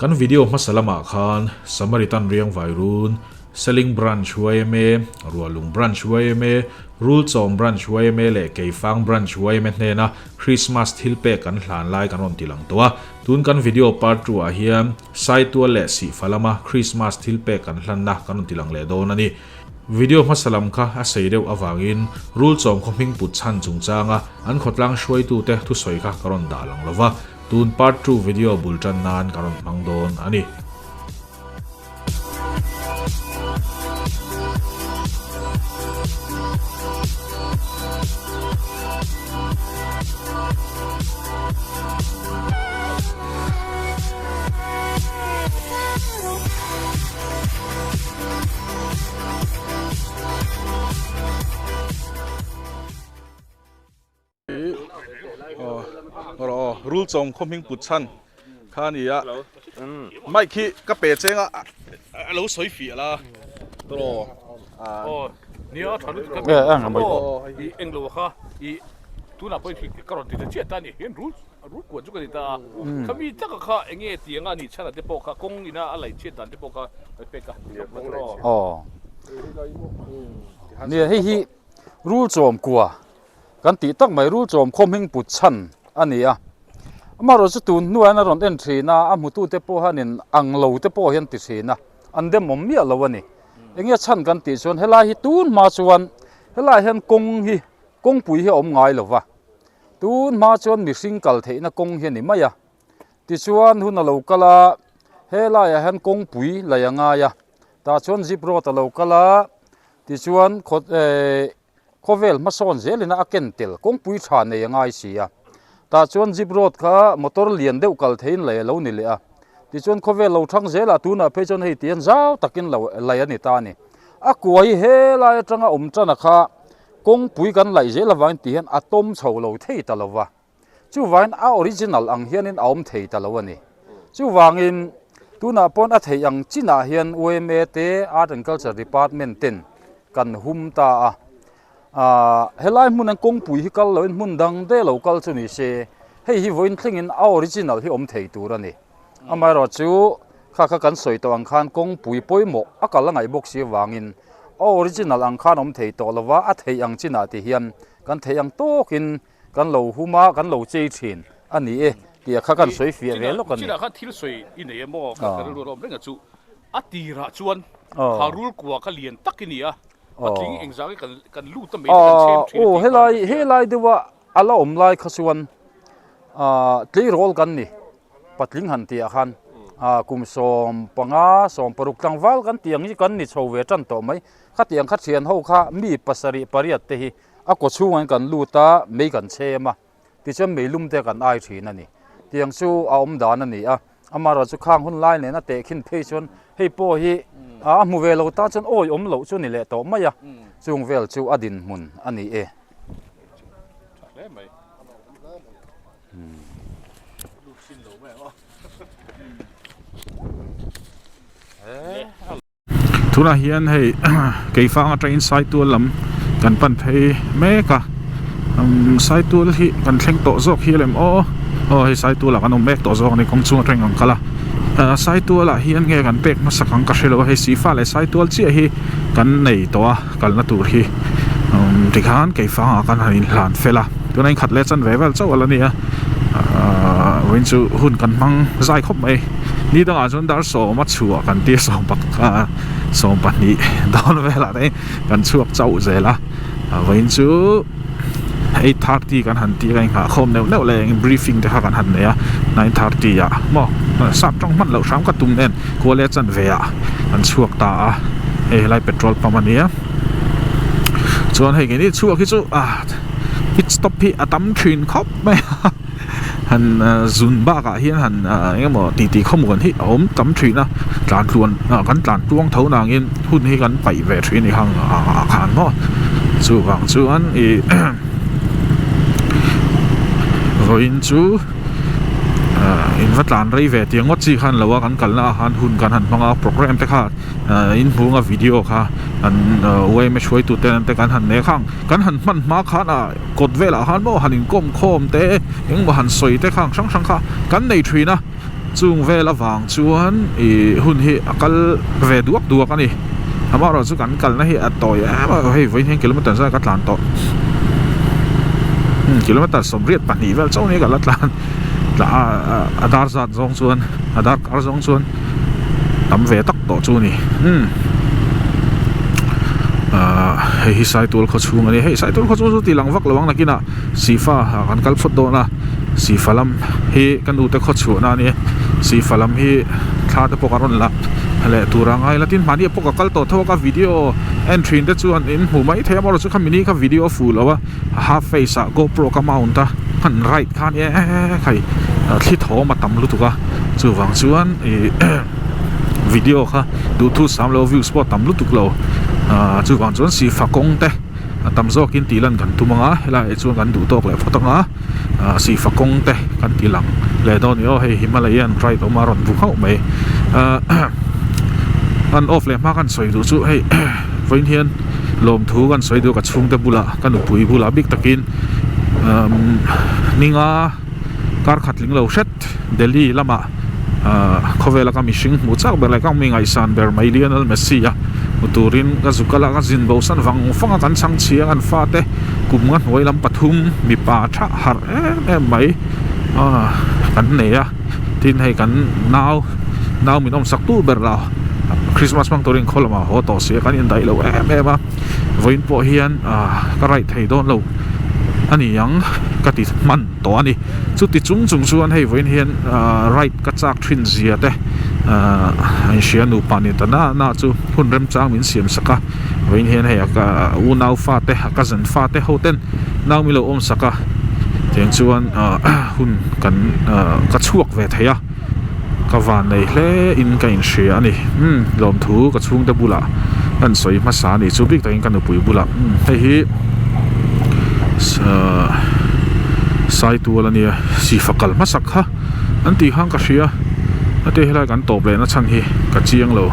Kan video hmasa lamah khan Samaritan Riangvai Run, Seling Branch yma, Rualung Branch yma, Rulchawm Branch yma leh Keifang Branch yma hnena Christmas thilpek kan hlan lai kan rawn ti lang tawh a. Tun kan video part 2 ah hian Saitual leh Sihfa lama Christmas thilpek kan hlanna kan rawn ti lang leh dawn a ni. Video hmasa lam kha a sei deuh avangin Rulchawm khaw hming put chhan chungchanga an khawtlang hruaitute thusawi kha ka rawn dah lang lova. Tun part 2 video bul tan nan ka rawn hmang dawn a ni. Rul chawm khaw hming put chhan kha a ni a mic hi ka pe cheng a a lo sawi fiah la tawh aw nia tha lutuk i englo kha i tunah pawh ka rawn ti ta chiah ta a ni hian rul rul kuan chu ka ni ta a khami taka kha enge tiang a nih chhan ah te pawh kha kawng ina a laih chhiat dan te pawh kha pek a aw nia hei hi Rul chawm kua kan tih tak mai rul chawm khaw hming put chhan a ni a, amaherawh chu tun hnuah hian a rawn en thin a, a hmutute pawh hianin ang lo te pawh hian ti thin a, an demawm miah lo a ni. Enge chhan kan tih chuan helai hi tun hma chuan helai hian kawng hi kawngpui hi a awm ngai lo va, tun hma chuan mihring kal theihna kawng hi a ni mai a, tichuan hun a lo kal a, helaiah hian kawngpui laih a ngai a, tah chuan zip road a lo kal a. Tichuan khawvel hmasawn zelin a ken tel kawngpui tha nei a ngai si a, tah chuan jeep road kha motor lian deuh kal theiin lei a lo ni leh a, tichuan khawvel lo thang zelah tunah phei chuan hei tihian zau takin lo lei a ni ta a ni. A kua hi helai atanga awm tana kha kawngpui kan laih zel avangin tihian a tawm chho lo thei ta lo va. Chuvangin a original ang hianin a awm thei ta lo a ni. Chuvangin tunah pawn a theih ang chinah hian yma te Art and Culture Department ten kan hum ta a. Aaa helai hmun an kawngpui hi kal loin hmun dang te lo kal chu ni se hei hi vawiin thlengin a original hi awm thei tur a ni. Amaherawhchu kha kha kan sawi tawh ang khan kawngpui pawimawh a kal a ngaih bawk si avangin a original ang khan awm thei tawh lova a theih ang chinah ti hian kan theih ang tawkin Kan lo hum a, kan lo chei thin a ni e tih a kha kan sawi fiah ve lawk a ni. Chinah khan thil sawi i nei em aw? Ka rilru a awm reng a chu. A tirah chuan kha rul kua kha lian tak i ni a, patling engzah nge kan lut a mai te kan chhem thin a tih khan ka hria. Helai deuha a la awm lai kha chuan tleirawl kan ni, patling han tih ah khan kum 15, 16 tlangval kan tih ang hi kan ni chho ve tan tawh mai. Khatiang kha thian ho kha mi pasarih pariat te hi A kaw chhungah kan lut a, mei kan chhem a, tichuan mei lum te kan ai thin a ni. Tiang chu a awm dan a ni a, amaherawh chu khang hun lai nena tehkhin phei chuan hei pawh hi a hmu ve lo tan chuan awi awm loh chu a ni leh tawh mai a, chung vel chu a dinhmun a ni e. Tunah hian hei keifang atangin Saitual lam kan pan phei mek a Saitual hi kan thleng tawh zawk hi lem aw aw hei Saitual ah kan awm mek tawh zawk a ni kawng chung atangin kan kal a Saitual ah hian nge kan pek hmasak ang ka hrelo a hei Sihfa leh Saitual chiah hi kan nei tawh a kalna tur hi tikhan keifang ah kan han inhlan fel a tuna inkhat leh chanve vel chauh a la ni a ahh vawiin chu hun kan hmang zai khawp mai ni dangah chuan dar sawm a chhuah kan tia sawm pakhat 12 dawn velah te kan chhuak chauh zel a vawiin chu 8:30 kan han tia kan inghah khawm neuh neuh leh briefing te kha kan han nei a 9:30 ah maw sap tawng hman loh hram ka tum nen kual leh chanve ah kan chhuak ta a hei helai petrol pump a nia chuan hei keini chhuak hi chu ah pit stop hi a tam thin khawp mai a han zun bakah hian han eng emaw ti ti khawmuan hi a awm tam thin a tlan tluan kan tlan tluang tho nangin hun hi kan paih ve thin a ni khang ah khan maw chuvang chuan ih vawiin chu in va tlan rei ve tih ngawt chi khan lo a kan kalna ah khan hun kan han hmang a programme te kha in hmunga video kha an yma hruaitu te te kan han nei khang kan han hman hma khan a kawt velah khan maw han inkawm khawm te engmaw han sawi te khang hrang hrang kha kan nei thin a. Chung vel avang chuan ih hun hi a kal ve duak duak a ni. Amaherawhchu chu kan kalna hi a tawi em a, hei vawiin hian kilometer zat ka tlan tawh. Umm kilometer 82 vel chauh ni ka la tlan a dar zat zawng chuan a dar kar zawng chuan tam ve tak tawh chu a ni. Umm ahh hei hi Saitual khaw chhung a ni. Hei Saitual khaw chhung chu tih lang vak lo ang nakinah Sifa ah kan kal phawt dawn a, Sifa lam hi ka nute khaw chhuahna a ni a, Sifa lam hi thla te pawh ka rawn la leh tur a ngai la tin mahni ah pawh ka kal tawh tho a ka video en thin te chuan in hmu mai thei a amaherawhchu kha mini kha video a fuh lo a half face ah GoPro ka mount a han right kha ania khai thli thawm a tam lutuk a chuvang chuan ih video kha duhthu sam lo views pawh a tam lutuk lo ah chuvang chuan Sifa kawng te. A tam zawkin tih lan kan tum ang a helaiah hi chuan kan duh tawk leh phawt ang a ah sihfa kawng te kan ti lang leh dawn a ni aw hei Himalayan ride awm a rawn bu nghauh mai ah an off leh hma kan sawi duh chu hei vawiin hian lawmthu kan sawi duh ka chhungte bulah ka nupui bulah bik takin umm ninga kar khat tling lo hret Delhi lamah ahh khawvela ka mihring hmuh chak ber leh ka mi ngaihsan ber mai Lionel Messi a hmu turin ka zu kal a ka zin bo san vang vang a kan chhang chhiang an fate kum nga hnuai lam pathum mipa tha harh em em mai ahh kan nei a tin hei kan nau nau min awm sak tu ber lo Christmas hmang turin khaw lamah haw tawh si a kan indaih lo em em a vawiin pawh hian ahh ka right thei dawn lo a ni ang ka ti hman. tawh a ni. Chuti chung chung chuan hei vawiin hian ahh ride ka chak thin zia te ahh an hria nupa ni ta na na chu hun remchang min siam sak a vawiin hian hei a ka unau fa te a cousin fa te ho ten nau min lo awm sak a tiang chuan ahh hun kan ahh ka chhuak ve thei a ka van nei hle in ka inhria a ni umm lawmthu ka chhungte bulah ka an sawi hmasa a nih chu bik takin ka nupui bulah umm hei hi ahh saitual a nia sifa kal hmasak kha an tih khan ka hria a te helai kan tawp leh na chhan hi ka chiang lo.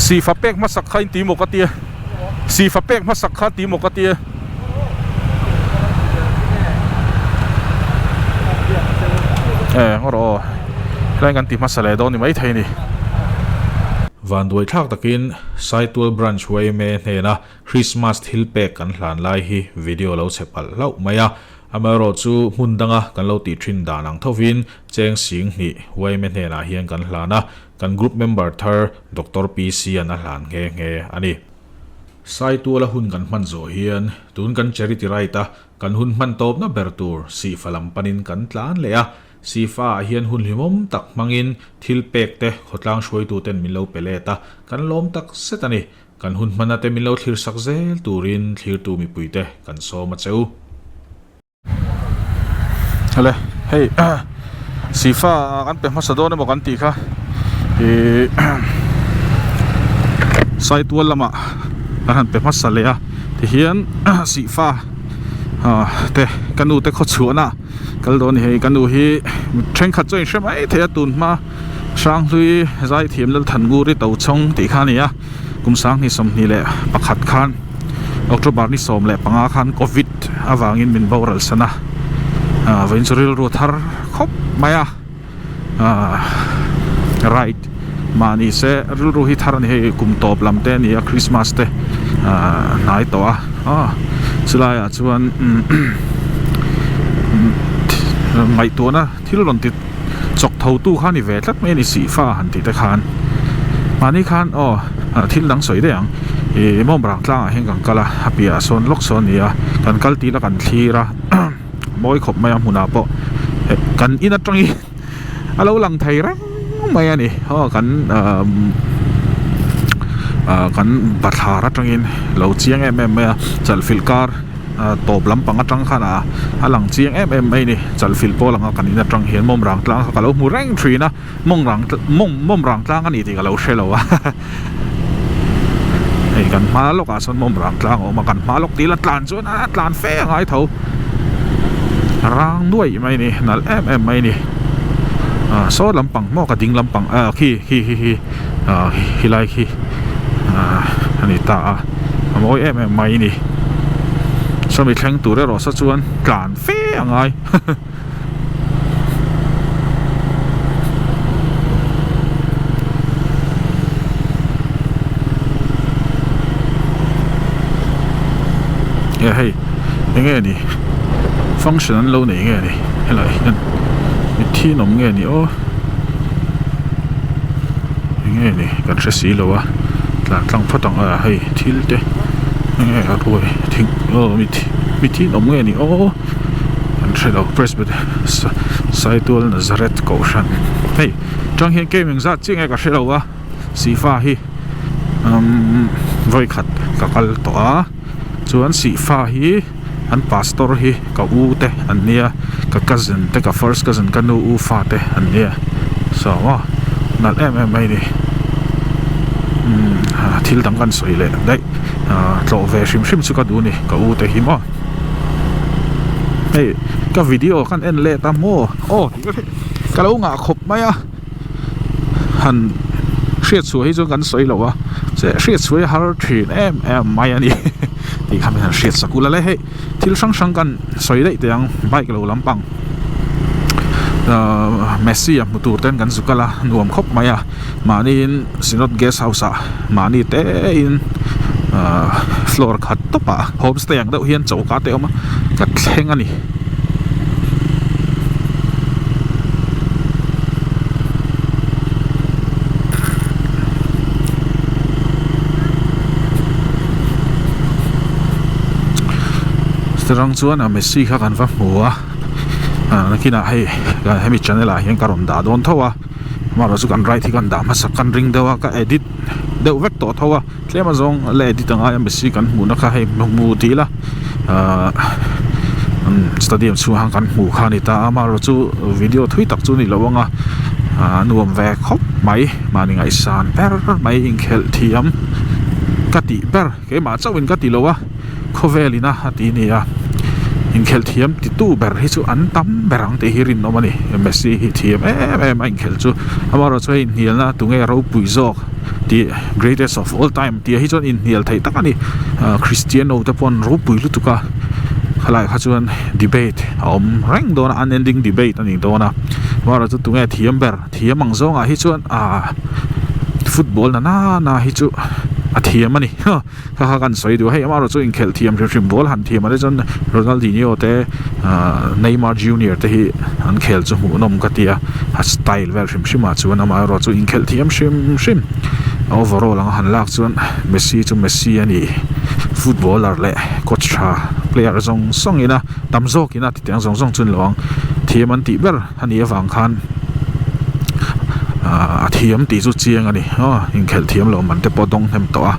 Sifa pek hmasak kha in ti maw ka tia. Sifa pek hmasak kha ti maw ka tia. E ngawr aw helai kan ti hmasa leh dawn ni maithei a ni. Vanduai thlak takin Saitual Branch yma hnena Christmas thil pek kan hlan lai hi video lo chhe palh hlauh mai a, amaherawhchu hmun danga kan lo tih thin dan ang thovin cheng sing hnih yma hnenah hian kan hlan a, Kan group member thar Doctor PC an a hlan nghe nghe a ni. Saituala hun kan hman zawh hian tun kan charity ride a kan hun hman tawpna ber tur Sihfa lam panin kan tlan leh a, Sihfa ah hian hun hlimawm tak hmangin thil pek te khawtlang hruaitu ten min lo pe let a, kan lawm tak zet a ni. Kan hun hmana te min lo thlir sak zel turin thlirtu mipui te kan sawm a che u. Hale hei sifa kan pe hmasa dawn emaw kan tih kha ihh saitual lamah kan han pe hmasa leh a tihian sihfa ah te ka nu te khaw chhuahna kal dawn a ni hei ka nu hi thenkhat chuan in hre mai thei a tun hma Hranghlui Zaithiam Lalthannguri Tochhawng tih kha a ni a kum 2021 khan October ni 15 khan Covid avangin min boral san a ah vawiin chu rilru thar khawp mai a ah right mahni se rilru hi thar a ni hei kum tawp lam te a ni a Christmas te ah hnai tawh a ah chulaiah chuan ngaihtuahna. Thil rawn ti chawk tho tu kha ni ve tlat mai a ni sihfa han tih te khan mahni khan aw thil dang sawi daih ang ih mawmrang tlangah hian kan kal a a piahah sawn lawk sawn a ni a kan kal tih la kan thlir a mawi khawp mai a hmunah pawh kan in atangin a lo lang thei reng mai a ni aw kan ah kan bathlar atangin lo chiang em em mai a chalfilh kar. Tawp lampang atang khan a a lang chiang em em mai a ni chalfilh pawl anga kan in atang hian mawmrang tlang kha ka lo hmu reng thin a mawng mawmrang tlang a ni tih ka lo hre lo a hei kan hma lawkah sawn mawmrang tlang a awm a kan hma lawk tih la tlan chuan a tlan fe a ngai tho rang nuaih mai a ni nalh em em mai a ni ah saw lampang maw ka ding lampang ah khi khi khi khi ah helai khi ah a ni ta a. A mawi em em mai a ni. Sawmi thleng tur erawh sa chuan tlan fe a ngai. E hei enge ni function an lo nei nge ni helai hian mitthi an awm nge ni aw enge ni kan hre si lo a tlan tlang phawt ang a hei thil te enge a ruai thing aw mitthi mitthi an awm nge ni aw. An hre lo Presbyter Saitual Nazareth Kohhran hei tang hian game engzat chiah nge ka hre lo a Sihfa hi umm vawikhat ka kal tawh a chuan Sihfa hi an pastor hi ka u te an nia ka cousin te ka first cousin ka nu u fa te an nia saw maw nalh em em mai a ni umm thil dang kan sawi leh daih ah tlawh ve hrim hrim chu ka duh a ni ka u te hi maw. Hei ka video kan en let a maw aw ka lo ngah khawp mai a han hriat chhuah hi chuan kan sawi lo a che hriat chhuah hi a har thin em em mai a ni tih kha min han hriat sak ula le hei thil hrang hrang kan sawi daih teh ang bike lo lampang ahh Messi a hmu tur ten kan zu kal a nuam khawp mai a mahniin Synod guest house ah mahni te in ahh floor khat tawp ah homestay ang deuh hian choka te a awm a ka thleng a ni. Chutah chuan a Messi kha kan va hmu a ah nakinah hei hemi channel ah hian ka rawn dah dawn tho a. Amaherawh chu kan ride hi kan dah hmasak kan ring deuh a ka edit deuh vek tawh tho a tlem azawng la edit a ngai a Messi kan hmuhna kha hei hmu ti ila ahh stadium chhungah khan kan hmuh kha a ni ta a amaherawh chu video thui tak chu a ni lo ang a ahh nuam ve khawp mai mahni ngaihsan ber mai inkhelh thiam ka tih ber keimah chauhin ka ti lo a. Khawvel ina a ti nia, inkhelh thiam titu ber hi chu an tam ber ang tih hi rinawm a ni. Messi hi thiam em em a inkhelh chu. Amaherawh chu hei inhnialna tunge ropui zawk tih greatest of all time tih ah hi chuan inhnial theih tak a ni. Cristiano te pawh an ropui lutuk a, khalai kha chuan debate a awm reng dawn a, unending debate a ni dawn a. Amaherawh chu tunge thiam ber thiam ang zawngah hi chuan ah football na nana hi chu a thiam a ni. Kha kha kan sawi duh a, hei amaherawh chu inkhelh thiam hrim hrim ball han thiam ah te chuan Ronaldinho te ahh Neymar Junior te hi an khel chu hmuhnawm ka ti a, a style vel hrim hrim ah chuan amaherawh chu inkhelh thiam hrim hrim overall anga han lak chuan Messi chu Messi a ni footballer leh coach tha player zawng zawng ina tam zawk ina titiang zawng zawng chu ni lo ang thiam an tih ber. A nih avang khan a thiam tih chu chiang a ni aw inkhelh thiam loh man te pawh dawng hnem tawh a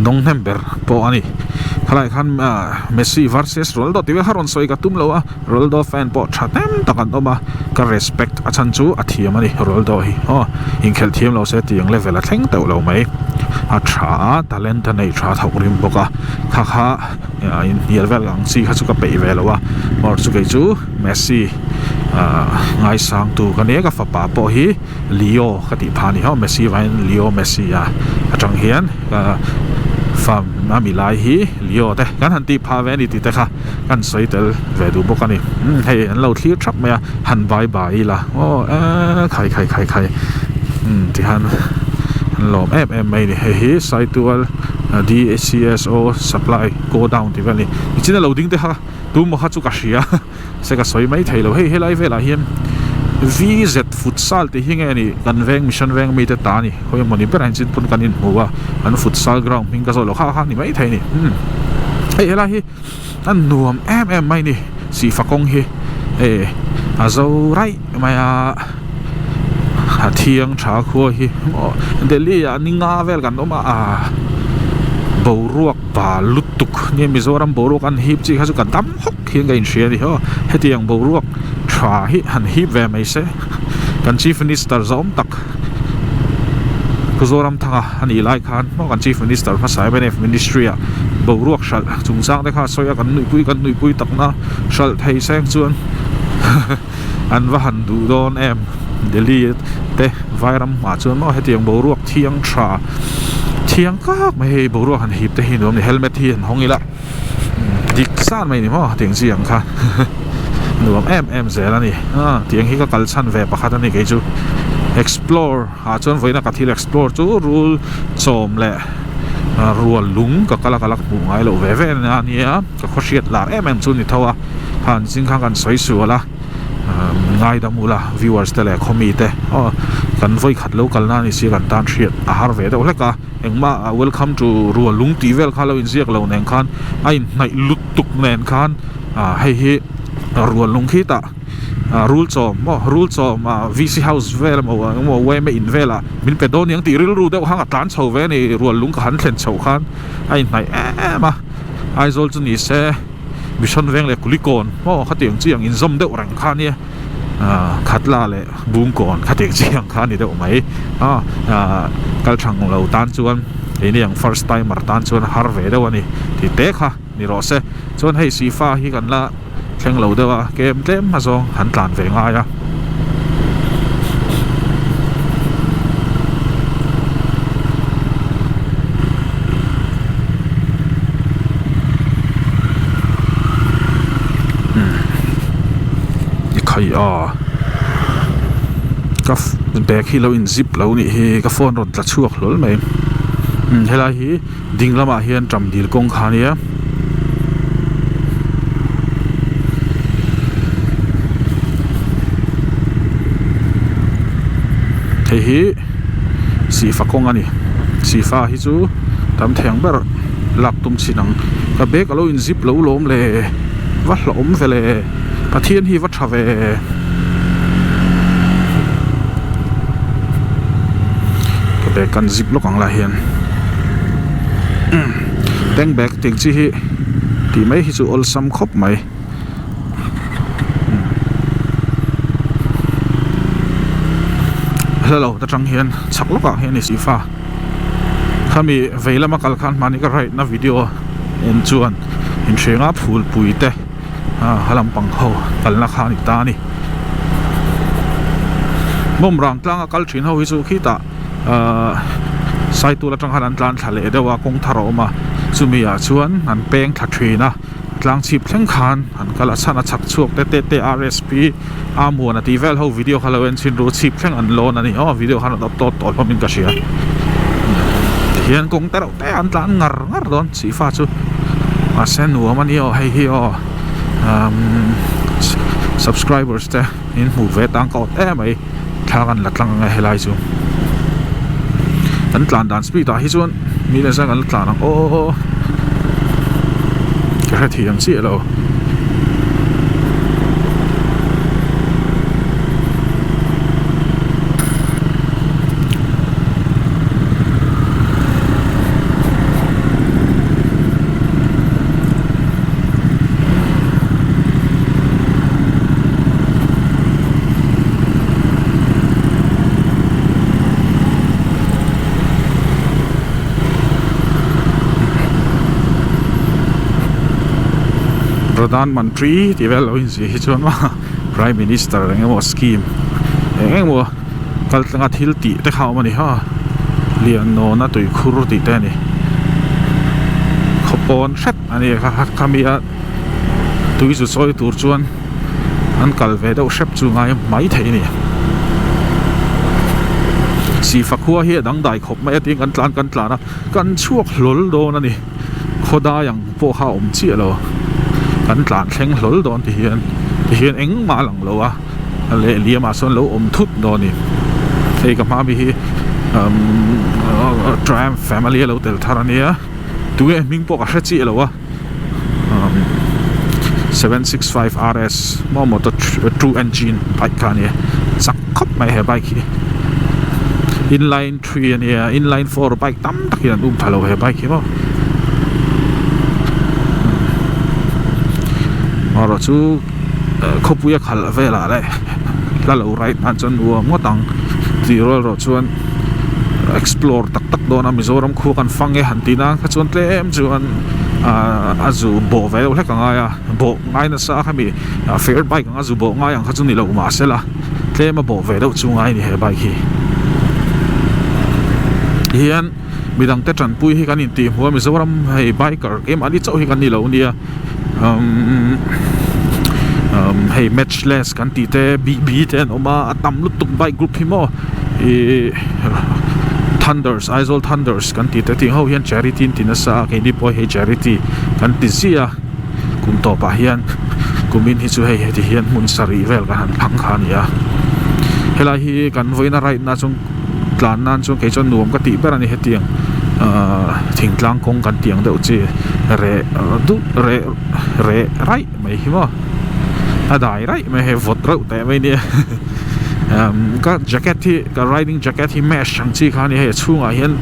dawng hnem ber pawh a ni khalai khan Messi versus Ronaldo tih vel kha rawn sawi ka tum lo a Ronaldo fan pawh tha hnem tak an awm a ka respect a chhan chu a thiam a ni Ronaldo hi aw inkhelh thiam lo se tiang level a thleng teuh lo mai a tha a talent a nei tha thawk rim bawk a kha kha inhnial vel ang chi kha chu ka peih ve lo a or chu kei chu Messi ah ngaisang tu ka nia ka fapa pawh hi Leo ka tih phah a ni ho Messi vangin Leo Messi a atang hian ka fa a mi lai hi Leo te kan han tih phah ve a ni tih te kha kan sawi tel ve duh bawk a ni umm hei an lo thlir thap mai a han bye bye ila aw eee khai khai khai khai umm tihian an lawm em em mai a ni hei hi Saitual D_C_S_O supply go down tih vel a ni nichina lo ding te kha. Tumaw kha chu ka hria se ka sawi mai thei lo hei helai velah hian VZ futsal tih hi nge ni kan veng mission veng mite ta a ni khawi emaw ni berah hian chin pawn kan inhmu a an futsal ground hming ka zawh loh kha kha ni mai thei a ni umm hei helai hi a nuam em em mai a ni sihfa kawng hi eh a zo raih mai a a thiang tha khua hi maw Delhi ah ni nga vel kan awm a ah boruak pa lutuk nge Mizoram boruak an hip chi kha chu ka dam hawk hian ka inhria a ni haw hetiang boruak tha hi han hip ve mai se kan chief minister zawm tak Pu Zoramthanga a nih lai khan maw kan chief minister hmasa mnf ministry ah boruak hralh chungchang te kha a sawi a kan nuihpui kan nuihpui takna hralh thei seng chuan. An va han duh dawn em Delhi te vairam hmah chuan maw hetiang boruak thiang tha thiang kak mai hei boruak han hip te hi nuam a ni helmet hi han hawng ila. Dik zan mai ni maw tiang chi ang kha nuam em em zel a ni a tiang hi ka kal chhan ve pakhat a ni kei chu explore ah chuan vawiina ka thil explore chu rul chawm leh rual lung ka kal a ka la hmuh ngai loh ve ve a nia ka khaw hriat lar em em chu ni tho a khan zing khan kan sawi sual a ngaidam ula viewers te leh khawmi te aw kan vawi khat lo kalna a ni sia kan tan hriat a har ve deuh hlek a. Engmah welcome to rual lung tih vel kha lo inziak lo nen khan a inhnaih lutuk nen khan ah hei hi rual lung khi tah ah rul chawm maw rul chawm ah V_C house vel emaw engemaw yma in velah min pe dawn aniang tih rilru deuh khan a tlan chho ve a ni rual lung ka han thlen chhoh khan a inhnaih em a Aizawl chu ni se Mission veng leh Kulikawn maw khatiang chi ang inzawm deuh reng kha ania. Khatla leh Bungkawn khatiang chi ang kha a ni deuh mai a kal thang lo tan chuan keini ang first timer tan chuan a har ve deuh a ni tih te kha ni rawh se chuan hei Sifa hi kan la thleng lo deuh a kem tlem azawng han tlan ve ngai a. Khai a ka bag hi lo in zip lo nih hi ka phone rawn tla chhuak hlawl mai umm helai hi ding lamah hian ṭam dil kawng kha a nia. Hei hi sihfa kawng a ni sihfa hi chu tam thei ang ber lak tum chin ang ka bag a lo in zip lo lawm le va hlauhawm ve le Pathian hi va tha ve ka bag kan zip lawk ang lai hian tank bag tih ang chi hi tih mai hi chu awlsam khawp mai. Hla lo ta tang hian chhak lawkah hian i sihfa khami vei lama kal khan hmani ka ride na video en chuan inhrenga phulpui te a lampang ho kalna kha a ni ta a ni bawmrang tlanga kal thin ho hi chu khitah ahh saitul atang khan an tlan thla leh deuh a kawng thar a awm a chumi ah chuan an peng thla thin a. Tlang chhip thleng khan an kal a chhan a chhak chhuak te te te RSP a muan a tih vel ho video kha lo en chhin ru chhip thleng an lawn a ni aw video khan an upload tawh hlawm in ka hria tihian kawng te reuh te an tlan ngar ngar dawn sihfa chu mahse nuam a ni aw hei hi aw umm subscribers te in hmuh ve tang ka awt em mai thla kan la tlang ang e helai chu kan tlan dan speed ah hi chuan mi leh zan kan la tlan ang aw ka hre thiam chiah lo. Pradhan Mantri tih vel lo inziah hi chuan maw Prime Minister eng emaw scheme eng eng emaw kal tlanga thil tih te kha a awm a ni ha Lianawna tuikhur tih te a ni khawpawn hret a ni kha khami a tui zu chawi tur chuan an kal ve deuh hrep chu ngai mai thei a ni Sifa khua hi a dangdai khawp mai a tiin kan tlan kan tlan a kan chhuak hlawl dawn a ni khawdai ang pawh kha a awm chiah lo kan tlan thleng hlawl dawn ti hian ti hian engmah a lang lo a lehliam ah sawn lo awm thut dawn a ni hei ka hma mi hi umm Triumph family a lo tel thar a nia tunge hming pawh ka hre chiah lo a. 765 RS maw motor 2 engine bike kha a ni a chak khawp mai he bike hi inline 3 a nia inline 4 bike tam tak hian an um pha lo he bike hi maw erawh chu khawpui a khalh velah leh hla lo ride nan chuan nuam ngawt ang tih rual erawh chuan explore tak tak dawn a Mizoram khua kan fang e han tih nan kha chuan tlem chuan ahh a zu bawh ve deuh hlek a ngai a bawh ngai nasa a khami fair bike anga zu bawh ngai ang kha chu ni lo mahsela tlem a bawh ve deuh chu ngai a ni he bike hi tihian midang te tanpui hi kan intih hmuh a Mizoram hei biker keimahni chauh hi kan ni lo nia. Umm umm hei matchless kan tih te BB te an awm a a tam lutuk bike group hi maw ihh thunders Aizawl thunders kan tih te tih ho hian charity an ti nasa a keini pawh hei charity kan ti ziah a kum tawpah hian kumin hi chu hei heti hian hmun sarih vel kan han thlang kha a ni a helai hi kan vawiin a ride na chuan tlan nan chuan kei chuan nuam ka tih ber a ni hetiang ahh thingtlang kawng kan tih ang deuh chi reh duh reh reh raih mai hi maw a dai raih mai hei vawt reuh teh mai nia umm ka jacket hi ka riding jacket hi mesh ang chi kha a ni hei a chhungah hian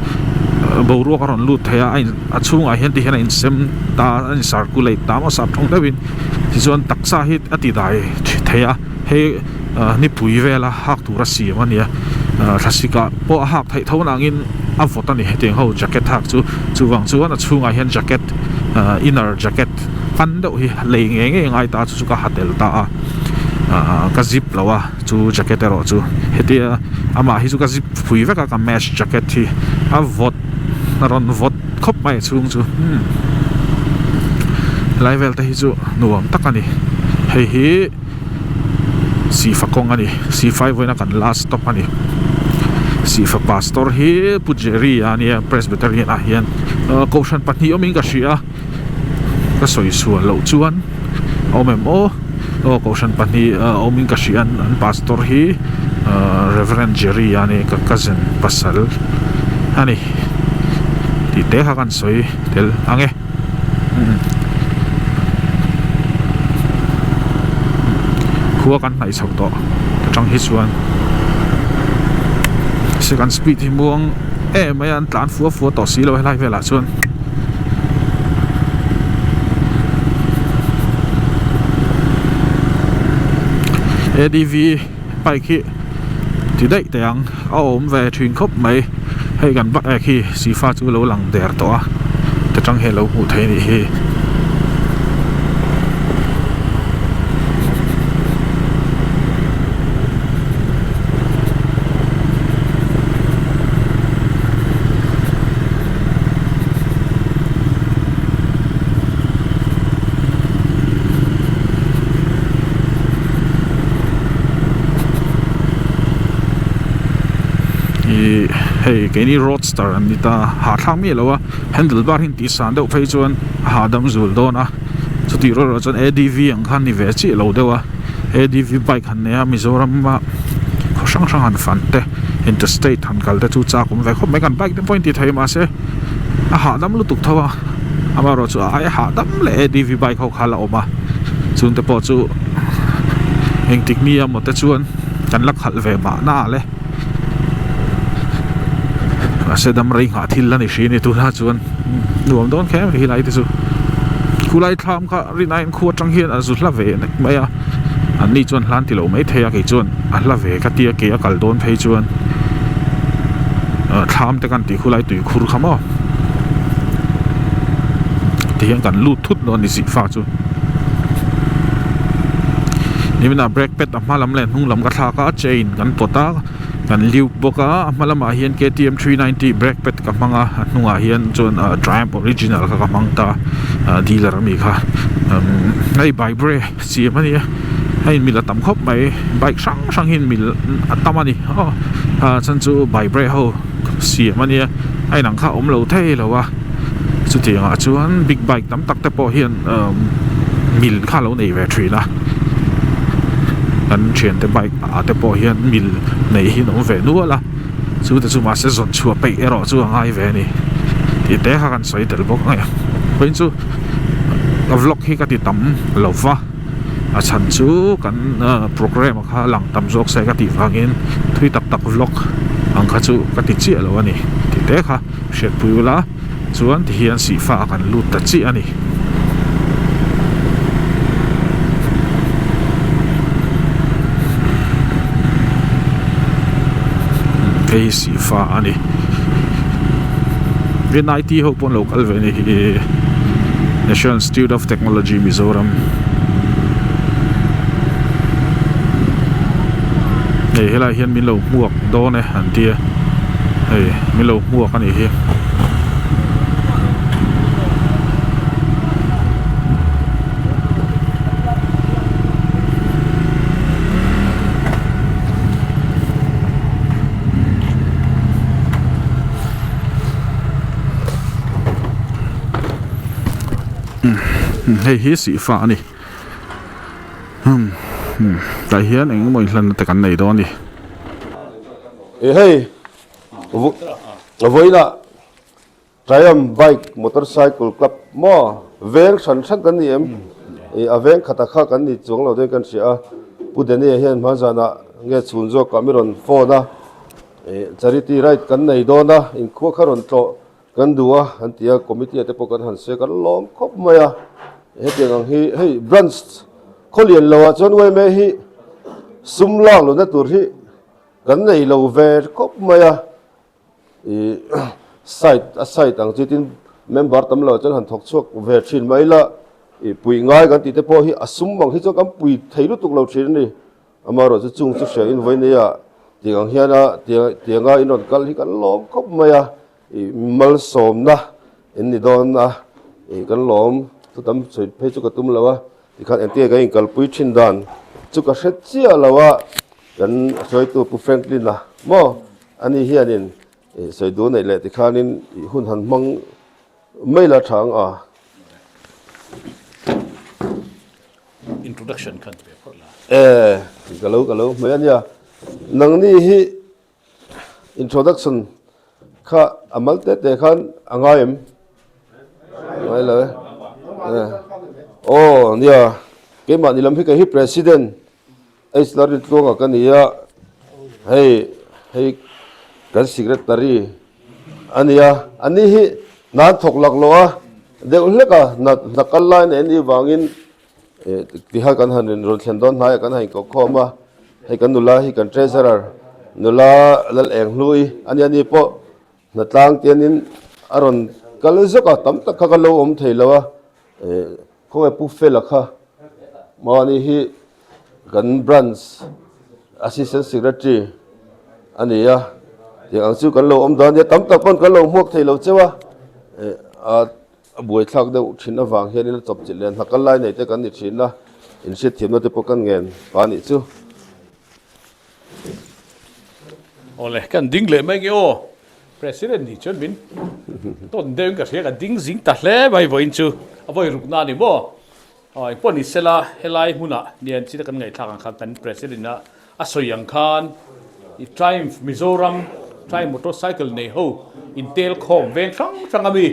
boruak a rawn lut thei a a in a chhungah hian ti hian a insem ta a in circulate ta maw sap tawng deuhin tichuan taksa hi a ti dai thei a hei nipui vela hak tura siam a nia thlasik ah pawh a hak theih tho nangin a vawt a ni hetiang ho jacket hak chu chuvang chuan a chhungah hian jacket inner jacket pan deuh hi lei ngei ngei a ngai ta chu chu ka ha tel ta a ka zip lo a chu jacket erawh chu hetia amah hi chu ka zip phui vek a ka mesh jacket hi a vawt a rawn vawt khawp mai a chhung chu helai vel te hi chu nuam tak a ni hei hi. Sihfa kawng a ni Sihfai vawiina kan last stop a ni Sihfa pastor hi Pu Jerry a nia Presbyterian ah hian kohhran pahnih awmin ka hria ka sawi sual loh chuan a awm em aw aw kohhran pahnih awmin ka hria an pastor hi Reverend Jerry a ni ka cousin pasal a ni tih te kha kan sawi tel ang e. Khua kan hnaih chho tawh atang hi chuan second speed hi muang em mai a an tlan fua fua tawh si lo helai velah chuan. Adv bike hi ti daih teh ang a awm ve thin khawp mai hei kan bike hi sifa chu lo lang der tawh a ta tang hian lo hmuh theih a nih hi. Ihh hei keini roadster an ni ta hahthlak miah lo a handle bar hi an tih san deuh phei chuan a hahdam zul dawn a chutih rual rual chuan adv ang khan ni ve chiah lo deuh a adv bike han nei a Mizoram a khaw hrang hrang han fan te interstate han kal te chu chak awm ve khawp mai kan bike te pawh a inti thei mahse a hahdam lutuk tho a amaherawhchu a aia hahdam leh adv bike ho kha a la awm a chungte pawh chu engtik ni emaw te chuan kan la khalh ve mahna le mahse dam rei nghah thil a ni hri a ni tunah chuan nuam dawn kher mai helai te chu khulai thlam kha rinaiin khua atang hian a zu hla ve nek mai a an ni chuan hlan ti lo mai thei a kei chuan a hla ve ka tia ke a kal dawn phei chuan thlam te kan tih khulai tuikhur kha maw tihian kan lut thut dawn a ni zihfa chu niminah brake pad a hma lam leh hnung lam ka thlak a chain kan pawt a kan lube bawk a a hma lamah hian ktm 390 brake pad ka hmang a a hnungah hian chuan ah triumph original kha ka hmang ta ah dealer ami kha umm hei bybre siam a nia a inmil a tam khawp mai bike hrang hrang hi inmil a tam a ni aw a chhan chu bybre ho siam a nia a inang kha a awm lo thei lo a chutiang ah chuan big bike tam tak te pawh hian umm mil kha a lo nei ve thin a kan thiante bike ah te pawh hian mil nei hi an awm ve nual a chu te chu mahse zawn chhuah peih erawh chu a ngai ve a ni tih te kha kan sawi tel bawk ang e vawiin chu ka vlog hi ka ti tam lo va a chhan chu kan programme kha lang tam zawk se ka tih vangin thui tak tak vlog ang kha chu ka ti chiah lo a ni tih te kha hriatpui ula chuan tihian sihfa ah kan lut ta chiah a ni. Hei hi sihfa a ni NIT ho pawh an lo kal ve a ni hi National Institute of Technology Mizoram hei helaiah hian min lo hmuak dawn e an tia hei min lo hmuak a nih hi. Hei hi sihfa a ni. Umm tah hian eng emaw inhlanna te kan nei dawn a ni. E hei vawiinah Triumph bike motorcycle club maw veng hran hran kan ni em? Ih a veng khata kha kan ni chuang lo dawn kan hria a, Pu Danny-a hian hma zanah nge chhun zawkah mi rawn phone a, ih charity ride kan nei dawn a, inkhua kha rawn tlawh kan duh a an ti a, committee ah te pawh kan han sawi a, kan lawm khawp mai a, hetiang ang hi hei branch khawlian lo ah chuan yma hi sum lak lohna tur hi kan nei lo ve khawp mai a. Ih side a side ang chi tin member tam lo chuan han thawk chhuak ve thin mai ila ih puih ngai kan tih te pawh hi a sum ang hi chuan kan pui thei lutuk lo thin a ni amaherawh chu chung chu hria in vawi neia tiang ang hian a tiang a in rawn kal hi kan lawm khawp mai a ih malsawmna in ni dawn a ih kan lawm thu tam sawi phei chu ka tum lo a tikhan engtin nge kan inkalpui thin dan chu ka hre chiah lo a kan hruaitu Pu Franklin a maw. Ani hianin sawi duh neih leh tikhanin hun han hmang mai la tha ang a. Introduction khan pe phawt la. E, ka lo ka lo hmai ania. Nangni hi introduction kha a mal te te khan a ngai em? Ngai lo e. Aw nia, keimahni lam hi kei hi president H Lalrintluanga ka ni a, hei hei kan secretary a ni a, a ni hi hna an thawk lak lo a, deuh hlek a hna hna kal lai nei a nih vangin eh tiha kan han rawn thlen dawn hnaiah kan han inkawh khawm a, hei kan nula hi kan treasurer nula Lalenghlui a ni a, ni pawh hna tlang tianin a rawn kal zawk a, tam tak kha ka lo awm thei lo a, eh khawnge Pu Fela kha mahni hi. Kan branch assistant secretary a ni a, tiang ang chu kan lo awm dawn nia, tam tak pawn kan lo hmuak thei lo cheu a, eh a buaithlak deuh thin avang hianin a chawp chilh leh hna kal lai nei te kan ni thin a, inhriatthiamna te pawh kan ngen pa nih chu. Awle, kan ding leh mai nge aw, President nih chuan min tawn deuhin ka hria, ka ding zing ta hle mai vawiin chu, a vawi rukna a ni maw? Aw engpawh ni sela helai hmunah nian china kan ngaihthlak ang khan kan President a a sawi ang khan i Triumph Mizoram Triumph motorcycle nei ho intel khawm veng hrang hrang ami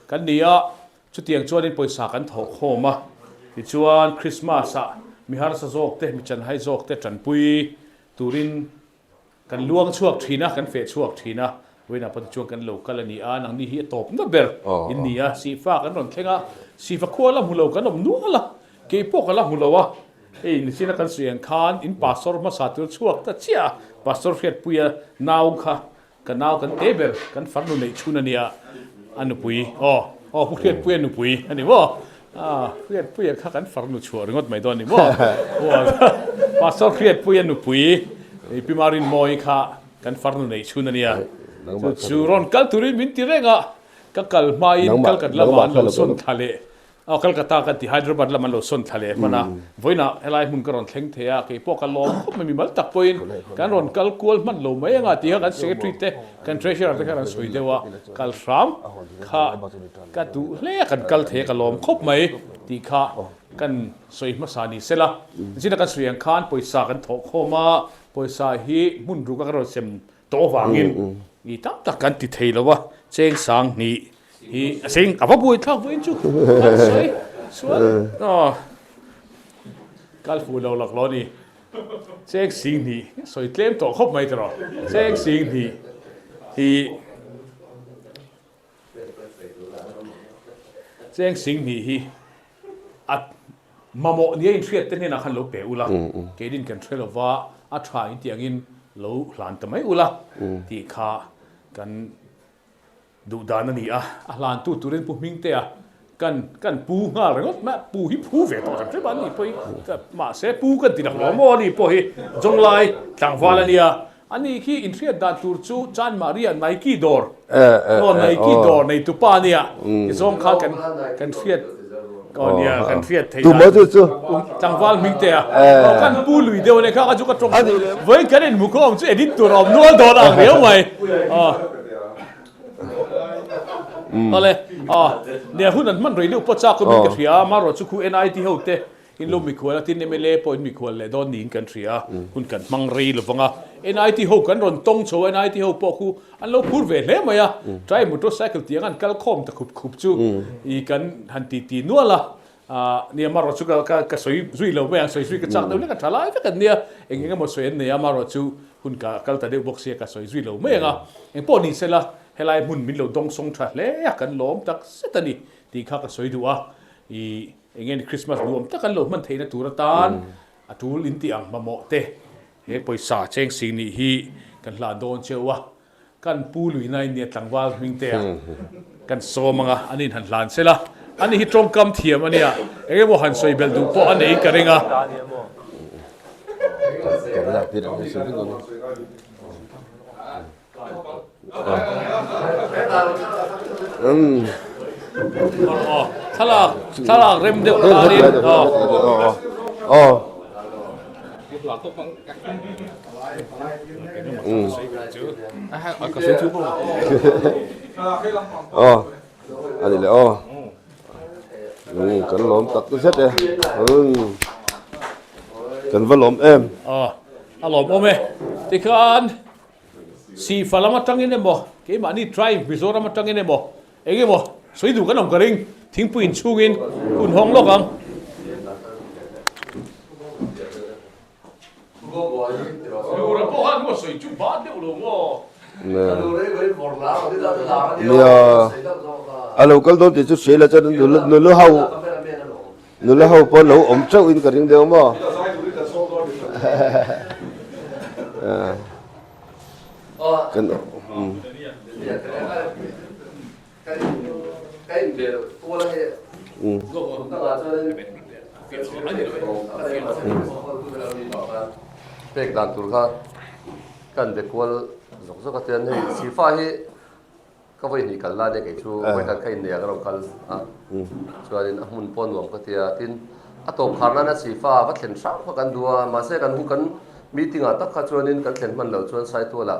kan ni a, chutiang chuanin pawisa kan thawh khawm a, tichuan Christmas ah mi harsa zawk te mi chanhai zawk te tanpui turin Kan luang chhuak thin a, kan feh chhuak thin a, Vawiinah pawh tichuan kan lo kal a ni a, nangni hi a tawpna ber in ni a, Sihfa kan rawn thleng a, Sihfa khua la hmu lo kan awm nual a, kei pawh ka la hmu lo a, hei nichina kan sawi ang khan in pastor hmasa tur chhuak ta chiah a, pastor Hriatpuia nau kha ka nau kan te ber, kan farnu neih chhun a nia, a nupui aw aw Pu Hriatpuia nupui a ni maw? Ah, Hriatpuia kha kan farnu chhuah ringawt mai dawn ni maw? Pastor Hriatpuia nupui Pi Marinmawii kha kan farnu neih chhun a nia. Chu chu rawn kal turin min ti reng a, ka kal hmain Calcutta lamah an lo sawn thla leh, aw Calcutta kan ti Hyderabad lamah an lo sawn thla leh hman a. Vawiinah helai hmun ka rawn thleng thei a, kei pawh ka lawm khawp mai, mimal tak pawhin kan rawn kal kual hman lo mai anga tih kha kan secretary te, kan treasurer te khan an sawi deuh a, kal hram kha Ka duh hle a, kan kal thei a, ka lawm khawp mai tih kha kan sawi hmasa ni sela. Zina kan sawi ang khan pawisa kan thawh khawm a, pawisa hi hmun ruka kan rawn sem tawh avangin mi tam tak kan ti thei lo a, cheng sang hnih hi a cheng a va buai thlak vawiin chu kan sawi chuan kal fuh lo lak lo a ni. Cheng sing hnih sawi tlem tawh khawp mai tiraw, cheng sing hnih hi. Cheng sing hnih hi a mamawh nia inhriat te hnenah khan lo pe ula, keinin kan hre lova a tha in tih angin lo hlan ta mai ula tih kha kan duh dan a ni a. A hlantu turin Pu Hmingtea kan kan pu nghal ringawt mai a, pu hi phu ve tawh hrim hrim a ni pawh hi mahse pu kan ti dak lo maw a ni pawh hi Zawnglai tlangval a nia. A ni khi inhriat dan tur chu Chan Maria Nike dawr aw Nike dawr nei tu pa nia ti zawng kha kan kan hriat aw nia kan hriat thei dan tur tlangval hming te a aw kan pu lui deuh ania kha kha chu ka tawng vawiin kan inhmu khawm chu edit tur a awm nual dawn ang riau mai aw awle. A, nia hun an hman rei deuh pawh chak awmin ka hria a, amaherawh chu khu NIT ho te in lo mikhual a, tin mla pawh in mikhual leh dawn niin kan hria a, hun kan hmang rei lo vang a. NIT ho kan rawn tawng chho a, NIT ho pawh khu an lo phur ve hle mai a, Triumph motorcycle tiang an kal khawm ta khup khup chu i kan han ti ti nual a, nia amaherawh chu ka ka sawi zui lo mai ang, sawi zui ka chak deuh hlek a, tha lai vek an nia, eng eng emaw sawi an nei a, amaherawh chu hun ka kal ta deuh bawk sia ka sawi zui lo mai ang a, engpawh ni sela Helai hmun min lo dawngsawng tha hle a, kan lawm tak zet a ni tih kha ka sawi duh a. I eng nge ni Christmas nuam tak an lo hman theihna tur atan a tul in tih ang mamawh te he pawisa cheng sing nih hi kan hlan dawn cheu a. Kan pu luina in nia tlangval hming te a kan sawm ang a, an in han hlan sel a. Ani hi tawngkam thiam a nia, eng emaw han sawi belh duh pawh a nei ka ring a. Thlalak thlalak rem deuh tanin aw. Aw ani leh aw kan lawm tak zet e kan va lawm em. Aw a lawm awm e tikhan. Sihfa lam atangin emaw, keimahni tribe Mizoram atangin emaw, eng emaw sawi duh kan awm ka ring, thingpui inchhungin hun hawng lawk ang. Lura pawh khan maw sawi chu ba deuh lo maw? Nia, a lo kal dawn tih chu hria ila chuan nula ho Nula ho pawh lo awm teuh in ka ring deuh maw? Kan Pek dan tur kha kan be kual zawk zawk a chuan hei Sifa hi Ka vawi hnih kal lai nia kei chu vawi khat ka inneih ah ka rawn kal a, chuanin a hmun pawh nuam ka ti a, tin a tawp khar nana Sifa va thlen hrang kha kan duh a, mahse kan hu kan meeting ah tak kha chuanin kan thlen hman loh chuan Saitualah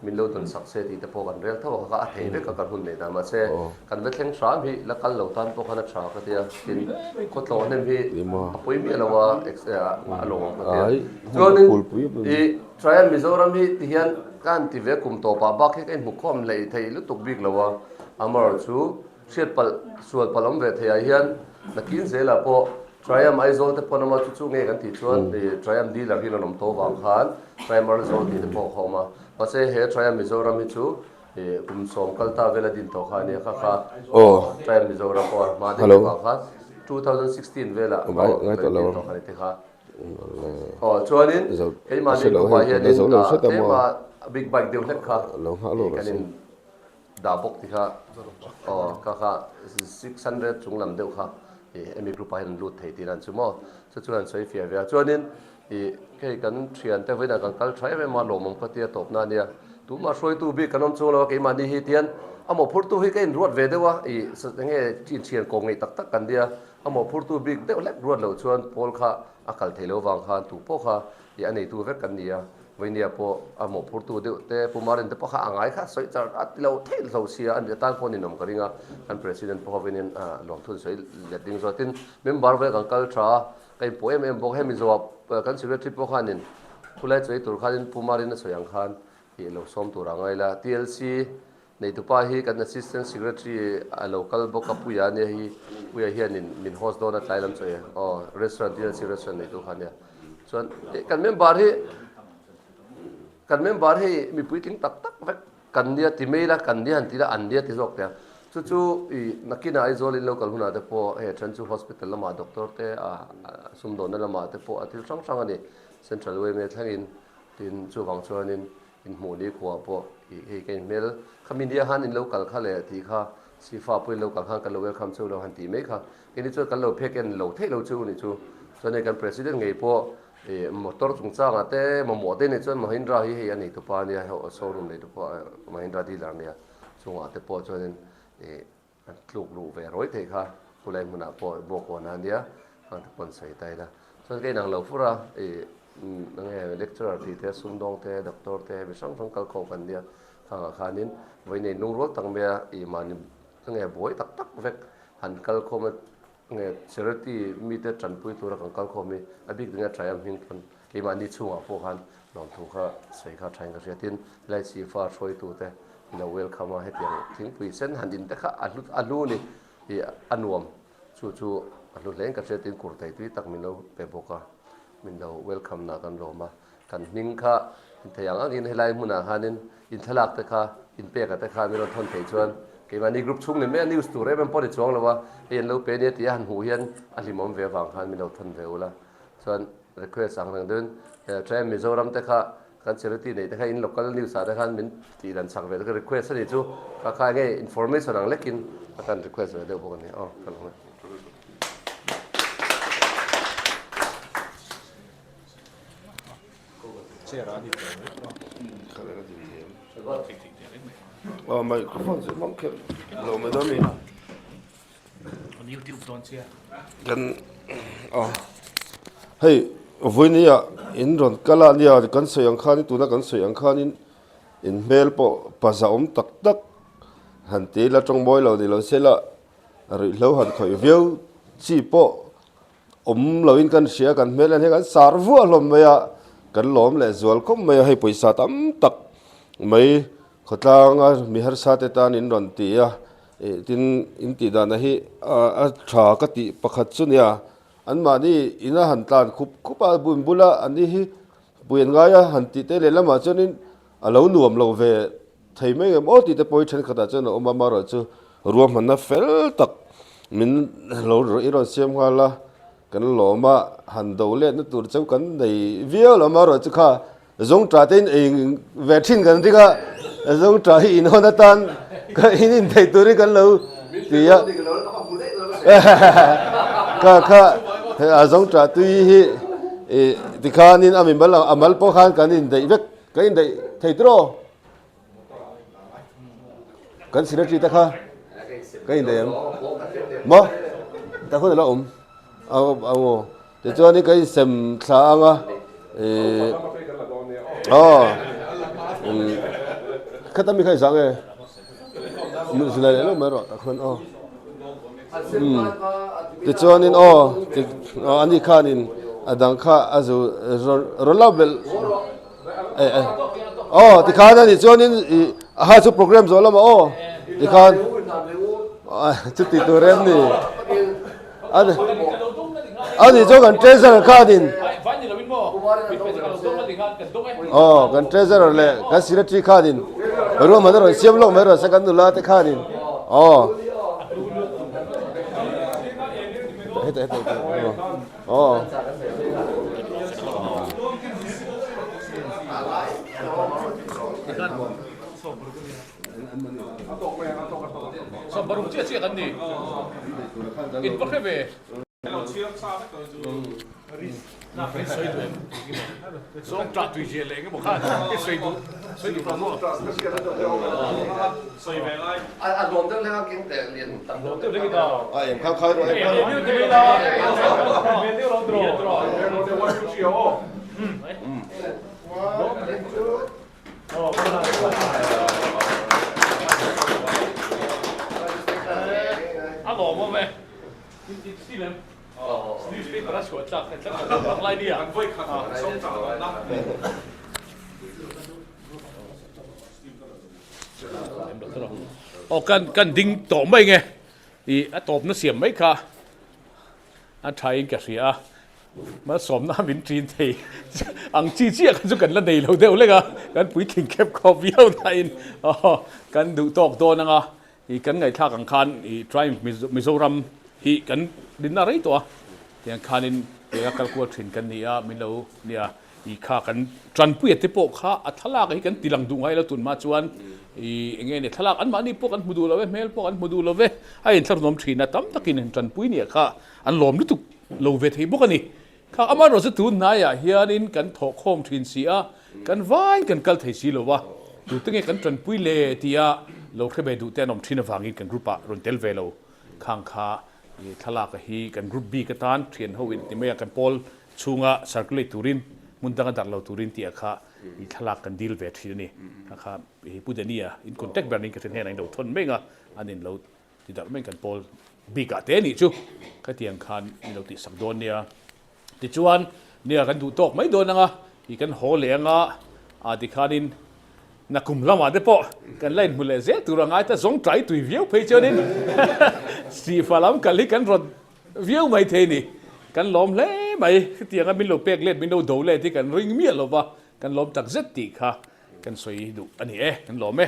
min lo dawn sak se tih te pawh kan rel tho a, kha kha a thei vek a kan hun neih dan, mahse kan va thleng hram hi la kal lo tan pawh khan a tha ka ti a, tin khawtlawh hnem hi a pawi miah lo a, a lawm ang ka ti a, chuanin ih Trial Mizoram hi ti hian ka han ti ve kum tawpah bak hi ka inhmukhawm hleih thei lutuk bik lo a, amaherawh chu hriat palh sual palh awm ve theiah hian nakin zelah pawh Triumph Aizawl te pawn awm a, chu chu nge kan tih chuan Triumph dealer hi an awm tawh vang khan Triumph Aizawl tih te pawh a awm a, mahse he Triumph Mizoram hi chu kum sawm kal ta vela din tawh kha a nia kha kha Triumph Mizoram pawh a hma deuh vang khan 2016 velah din tawh kha a ni te kha. Aw chuanin keimahni khawpah hianin tlema big bike deuh hlek kha kan in dah bawk ti kha aw kha kha 600 chung lam deuh kha hemi group ah hian an lut thei tih an chu maw chu chu an sawi fiah ve a chuanin ih hei kan thian te vawiinah kan kal tha em em a lawmawm ka tia tawpna a nia tumah hruaitu bik kan awm chung lo a keimahni hi tian a mawhphurtu hi ka inruat ve deuh a ih enge inthian kawm ngeih tak tak kan nia A mawhphurtu bik deuh hlek ruat loh chuan Paul kha a kal thei lo vang khan tu pawh kha i a neitu vek kan ni a, Vainia pawh a mawhphurtu deuh te, Pu Marin te pawh kha a ngai kha sawi char a ti lo theih hlo sia a nih atan pawh ninawm ka ring a, kan President pawh hovin in lawmthun sawi let ding zawt in member vel kan kal tha a, ka inpawh em em bawk. Hemi zawhah kan Secretary pawh khanin khulai chawi tur khanin Pu Marin a sawi ang khan i lo sawm tur a ngai la, TLC Neitupa hi kan Assistant Secretary a lo kal bawk a, Puia ania hi, Puia hianin min host dawn a tlai lam chaw e, aw restaurant DLC restaurant neitu kha ania. Chuan kan member hi, kan member hi mipui tling tak tak vek kan nia ti mai la, kan nia han ti la, an nia ti zawk teh a. Chu chu i nakinah Aizawl in lo kal hunah te pawh hei a then chu hospital lamah doctor te a sumdawnna lamah te pawh a thil hrang hrang a ni, Central yma thlengin tin chuvang chuanin Inhmuh ni khuaah pawh ih hei ka inhmel kha mi nia khan in lo kal kha leh tih kha Sifa pawh in lo kal khan kan lo welcome cheu lo han tih mai kha keini chuan kan lo phek en lo theih lo cheu nih chu. Chuan hei kan President ngei pawh ih motor chungchangah te mamawh te nih chuan Mahindra hi hei a neitupa ania showroom neitupa Mahindra dealer ania chungah te pawh chuanin ih An tluk luh ve rawi thei kha khulai hmunah pawh Bawkawn a nia khang te pawn sawi ta ila. Chuan ka inang lo fur a, ih enge lecturer tih te, sumdawng te, doctor te mi hrang hrang kal khawm kan nia khangah khanin vawi nei lungrual tak mai a ih mahni nge buai tak tak vek han kal khawm a nge charity mite tanpui tura kan kal khawm hi a bik ding a Triumph hming pawn keimahni chhungah pawh khan lawmthu kha sawi kha thain ka hria tin helai Chifa hruaitute ilo welcome a hetiang thingpui sen han in te kha a hlu a hlu ni ih a nuam chu chu a hlu hle in ka hria tin kurtai tui tak min lo pe bawk a min lo welcome na kan lawm a Kan hming kha thei ang angin helai hmunah khanin in thlalak te kha in peka te kha min rawn thawn theih chuan keimahni group chhung ni mai a news tur em em pawh ni chuang lo a, hei an lo pe nia tih a han hmuh hian a hlimawm ve avang khan min lo thawn ve ula. Chuan request ang reng deuhin Triumph Mizoram te kha kan charity neih te kha in local news ah te khan min tih dan chak ve te kha request a nih chu kha kha enge information ang lekin a kan request ve deuh bawk a ni. Aw ka lo. Microphone chu hmang kher lo mai dawn a ni. Kan aw hei vawinia in rawn kal a nia kan sawi ang khanin tuna kan sawi ang khanin in hmel pawh paza awm tak tak han ti ila tawng mawi lo ni lo sela ruihhlo han khawih viau chi pawh Awm loin kan hria, kan hmel en hian kan sar vuah hlawm mai a, kan lawm leh zual khawp mai a, hei pawisa tam tak mai khawtlanga mi harsa te tan in rawn ti a, ih tin in tih dana hi a tha ka tih pakhat chu nia, anmahni ina han tlan khup khup a, bun bula an ni hi pui an ngai a, han tih te lehlamah chuanin a lo nuam lo ve Thei mai em aw tih te pawh hi thenkhatah chuan a awm a, amaherawhchu ruahmanna fel tak min lo i rawn siam nghal a, kan lawm a, han do letna tur cheu kan nei viau lo, amaherawhchu kha zawngṭah te in ei ve thin kan ring a, zawngṭah hi inhawn atan ka in intheih turin kan lo ti a, kha kha a zawngṭah tui hi ih tikhanin a mimal a mal pawh khan kan indaih vek kan indaih thei tur aw. Kan secretary te kha ka indaih em maw ta hun a la awm a aw tichuan ka insem thla ang a ih aw khata mi kha i zang e zilai leh lo mai rawh tak khan aw tichuanin aw ani khanin a dang kha a zu rawn lo belh. Aw tikhan a nih chuanin ih a ha chu program zawh lamah aw tikhan chuti tur em ni a nih chuan kan treasurer khanin aw kan treasurer leh kan secretary khanin ruahman a rawn siam lawk mai rawh se kan nula te khanin aw heta heta heta Aw. Sawmparuk chiah chiah kan ni. In va hre ve. Zawng tah tui zia leh engemaw khan i sawi duh sawi duh lo maw? Sawi ve ngai. A nuam deuh hlek a keng teh lian tam deuh hlek a. A eng kha khai rawh eng kha. A lawmawm e. Newspaper a chhuah tlak kha tlat a bang lai nia. Aw kan kan ding tawh mai nge i a tawpna siam mai kha a tha in ka hria a malsawmna min ṭin thei ang chi chiah kha chu kan la nei lo deuh lek a kan puitling khep khawp viau nain aw kan duh tawk dawn anga I kan ngaihthlak ang khan i Triumph Mizoram hi kan dinna rei tawh a, tiang khanin eng a kal kual thin kan ni a, min lo nia i kha kan tanpuia te pawh kha a thlalak hi kan tilang duh ngai lo tun hma chuan i eng nge ni thlalak anmahni pawh kan hmu duh lo e, hmel pawh kan hmu duh lo ve, a inthlahrunawm thin a, tam takin tanpui nia kha an lawm lutuk lo ve thei bawk a ni. Kha amaherawh chu tun hnaiah hianin kan thawhkhawm thin si a, kan vain kan kal thei si lo a, tute nge kan tanpui le tia lo hre ve duh te an awm thin avangin kan group ah rawn tel ve lo. Khang kha i thlalak a hi kan group bik atan thian ho in ti mai a, kan pawl chhunga circulate turin hmun danga darh lo turin tih ah kha i thlalak kan dil ve thin a ni. Kha kha i Pu Dania in contact ber niin ka hre hnenah in lo thawn mek a, an in lo. Ti darh mai kan pawl bik ah te nih chu khatiang khan min lo tih sak dawn nia. Tichuan nia kan duh tawk mai dawn anga i kan haw leh anga ah tikhanin nakum lamah te pawh kan la inhmu leh zel tur a ngai ta zawng tlai tui viau phei chuanin sihfa lam kal hi kan rawn viau mai thei ni. Kan lawm hle mai khatianga min lo pek let min lo do let hi kan ring miah lova kan lawm tak zet tih kha Kan sawi duh a ni e, kan lawm e.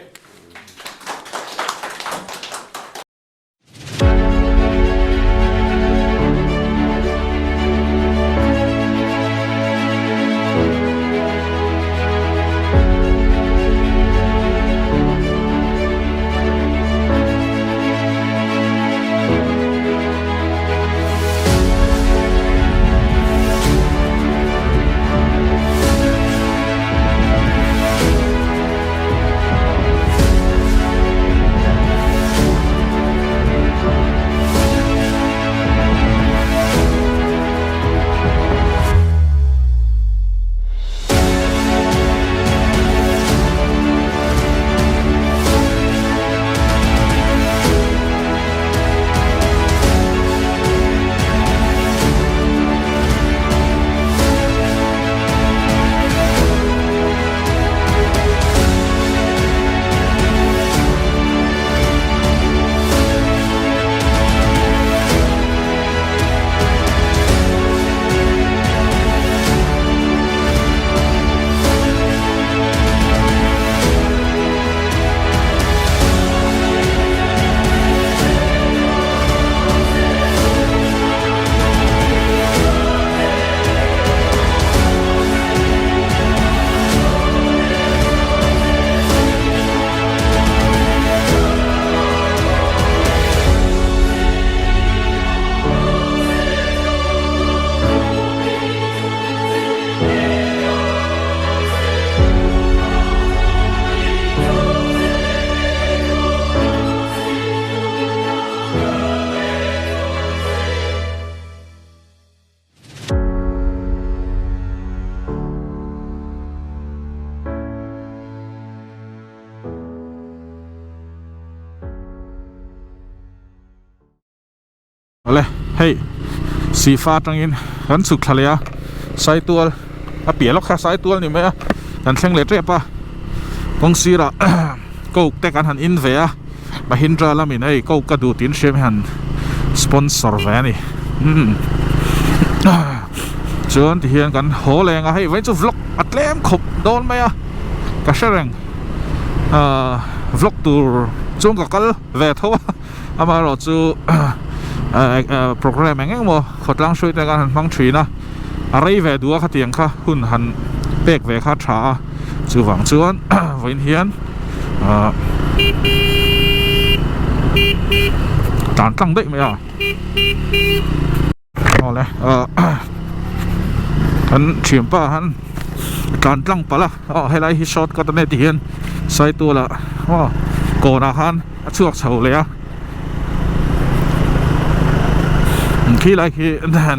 Awle hei Sifa atangin kan chhuk thla leh a Saitual a piah lawk kha Saitual ni mai a kan thleng leh tep a kawng sirah coke te kan han in ve a. Mahindra lamin hei coke ka duh tiin hriam hi han sponsor ve a ni umm chuan tihian kan haw leng a hei vawiin chu vlog a tlem khawp dawn mai a ka hre reng ahh vlog tur chuan ka kal ve tho a amaherawh chu ahh programme eng eng emaw khawtlang hruai te khan han hmang thin a a rei ve duh a khatiang kha hun han pek ve kha a tha a chuvang chuan vawiin hian ahh tlan tlang daih mai a awle ahh kan thianpa han tlan tlang palh a aw helai hi short cut a nia ti hian saitual ah aw kawnah khan a chhuak chho leh a khilai khi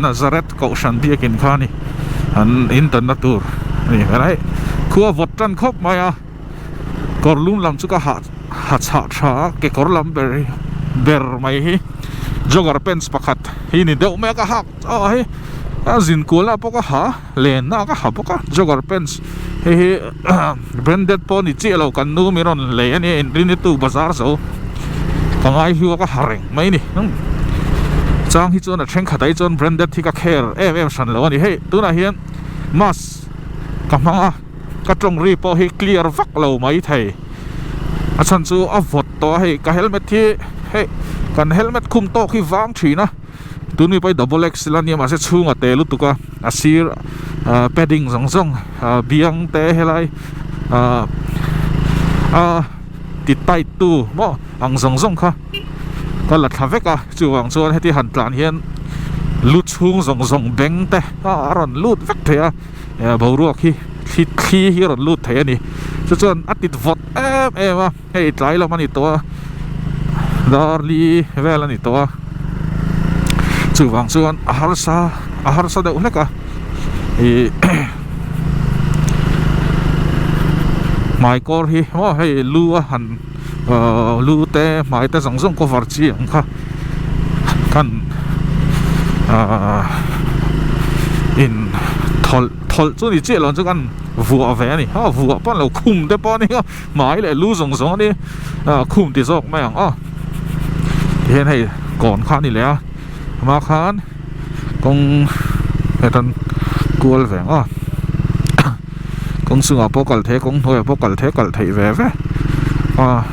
Nazareth kohhran biakin kha a ni an intanna tur a ni helai khua vawt tan khawp mai a kawr lum lam chu ka ha ha chhah tha a kekawr lam ber hi ber mai hi jogger pants pakhat hi ni deuh mai a ka hak aw hei a zin kual ah pawh ka ha len na ka ha bawk a jogger pants hei hi branded pawh a ni chiah lo kan nu min rawn lei a nia inrinni tu bazar zo ka ngai hlu a ka ha reng mai a ni chang hi chuan a thenkhat ah hi chuan branded hi ka care em em hran lo a ni hei tunah hian mask ka hmang a ka tawng ri pawh hi clear vak lo mai thei a chhan chu a vawt tawh a hei ka helmet hi hei kan helmet khum tawk hi vang thin a. Tun mi pawh hi double X la nia mahse chhung a te lutuk a a sir ah padding zawng zawng ah biang te helai ah a ti tight tu maw ang zawng zawng kha ka la thla vek a chuvang chuan heti han tlan hian lu chhung zawng zawng beng te a rawn lut vek thei a boruak hi thli thli hi a rawn lut thei a ni chu chuan a tit vawt em em a. Hei tlai lam a ni tawh a dar li vel a ni tawh a chuvang chuan a harsa a harsa deuh hlek a ih hmaikawr hi maw hei lu a han Lu te hmai te zawng zawng cover chi ang kha kan ahh in thawlh thawlh chu ni chiah lo chu kan vuah ve a ni a vuah pawh an lo khum te pawh a ni a hmai leh lu zawng zawng a ni ah khum ti zawk mai ang aw tihian hei kawn kha a ni leh a hma khan kawng hetan kual ve ang aw. Kawng chungah pawh kal theih a kawng hnuaiah pawh kal theih a kal theih ve ve a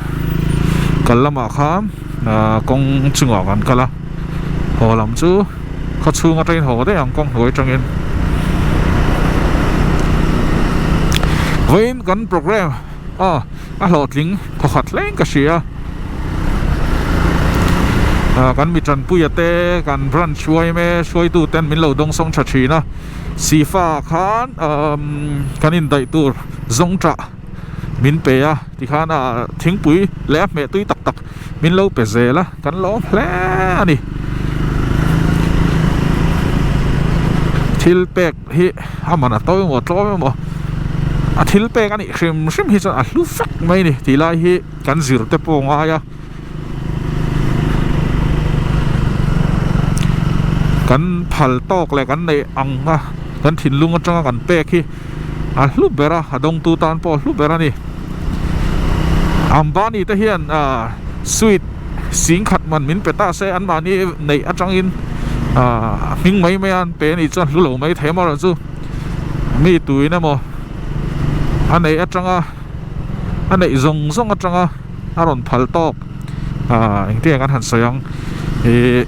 kal lamah khan ahh kawng chungah kan kal a haw lam chu khaw chhung atangin haw daih ang kawng hnuai atangin vawiin kan programme aw a hlawhtling thawkhat hleng ka hria ah kan mi tanpuia te kan branch yma hruaitu ten min lo dawngsawng tha thin a. Sifa ah khan umm kan indaih tur zawngṭah min pe a tikhan ah thingpui leh a hmeh tui tak tak min lo pe zel a kan lawm hle a ni. Thil pek hi a man a to emaw tlawm emaw a thil pek a nih hrim hrim hi chuan a hlu vek mai a ni tih lai hi kan zir te pawh a ngai a. Kan phal tawk leh kan neih ang a kan thinlung atanga kan pek hi a hlu ber a a dawngtu tan pawh a hlu ber a ni Ambani te hian ah sweet singkhat man min pe ta se anmahni neih atangin ah hming mai mai a an pe a nih chuan hlu lo mai thei amaherawhchu mi tuin emaw a neih atanga a neih zawng zawng atanga. a rawn phal tawk ah engtin kan han sawi ang ihh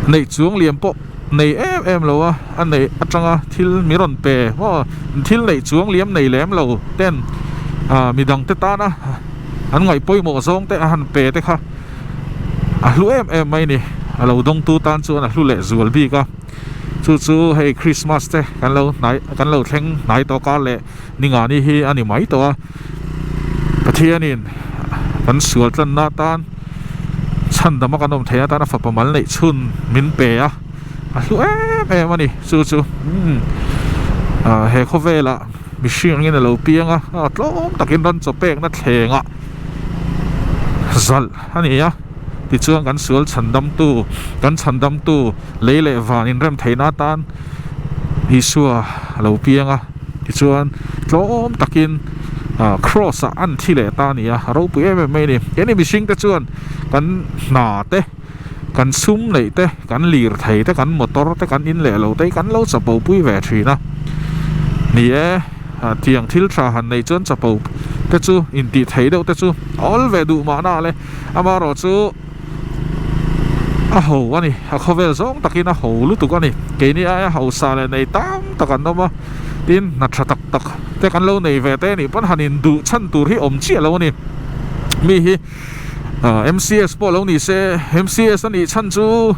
neih chuang liam pawh nei em em lo a a neih atanga thil mi rawn pe maw thil neih chuang liam nei lem lo ten ah midang te tana an ngaih pawimawh zawng te a han pe te kha a hlu em em mai a ni a lo dawngtu tan chuan a hlu leh zual bik a chu chu hei Christmas te kan lo hnai kan lo thleng hnai tawk a leh. Ningani hi a ni mai tawh a, Pathianin kan sual tlanna atan chhandama kan awm theih atan a fapa mal neih chhun min pe a, a hlu em em a ni chu chu umm he khawvelah mihring angin a lo piang a, a tlawm takin ran chaw pekna thlengah zalh a ni a, tichuan kan sual chhandamtu kan chhandamtu lei leh van inrem theihna atan Isua a lo piang a. Tichuan tlawm takin ah cross ah an thi leh ta a ni a, a ropui em em mai a ni. Keini mihring te chuan kan hna te, kan sum neih te, kan lirthei te, kan motor te, kan in leh lo te hi kan lo chapo pui ve thin a. Ni e, tiang thil tha han neih chuan chapo te chu intih theih deuh te chu a awl ve duh mahna le. Amaherawhchu. A ho a ni, a khawvel zawng takin a ho lutuk a ni. Keini aia hausa leh nei tam tak an awm a, tin hna tha tak tak te kan lo nei ve te anih pawn han induh chhan tur hi awm chiah lo a ni. Mi hi MCS pawh lo ni se, MCS a nih chhan chu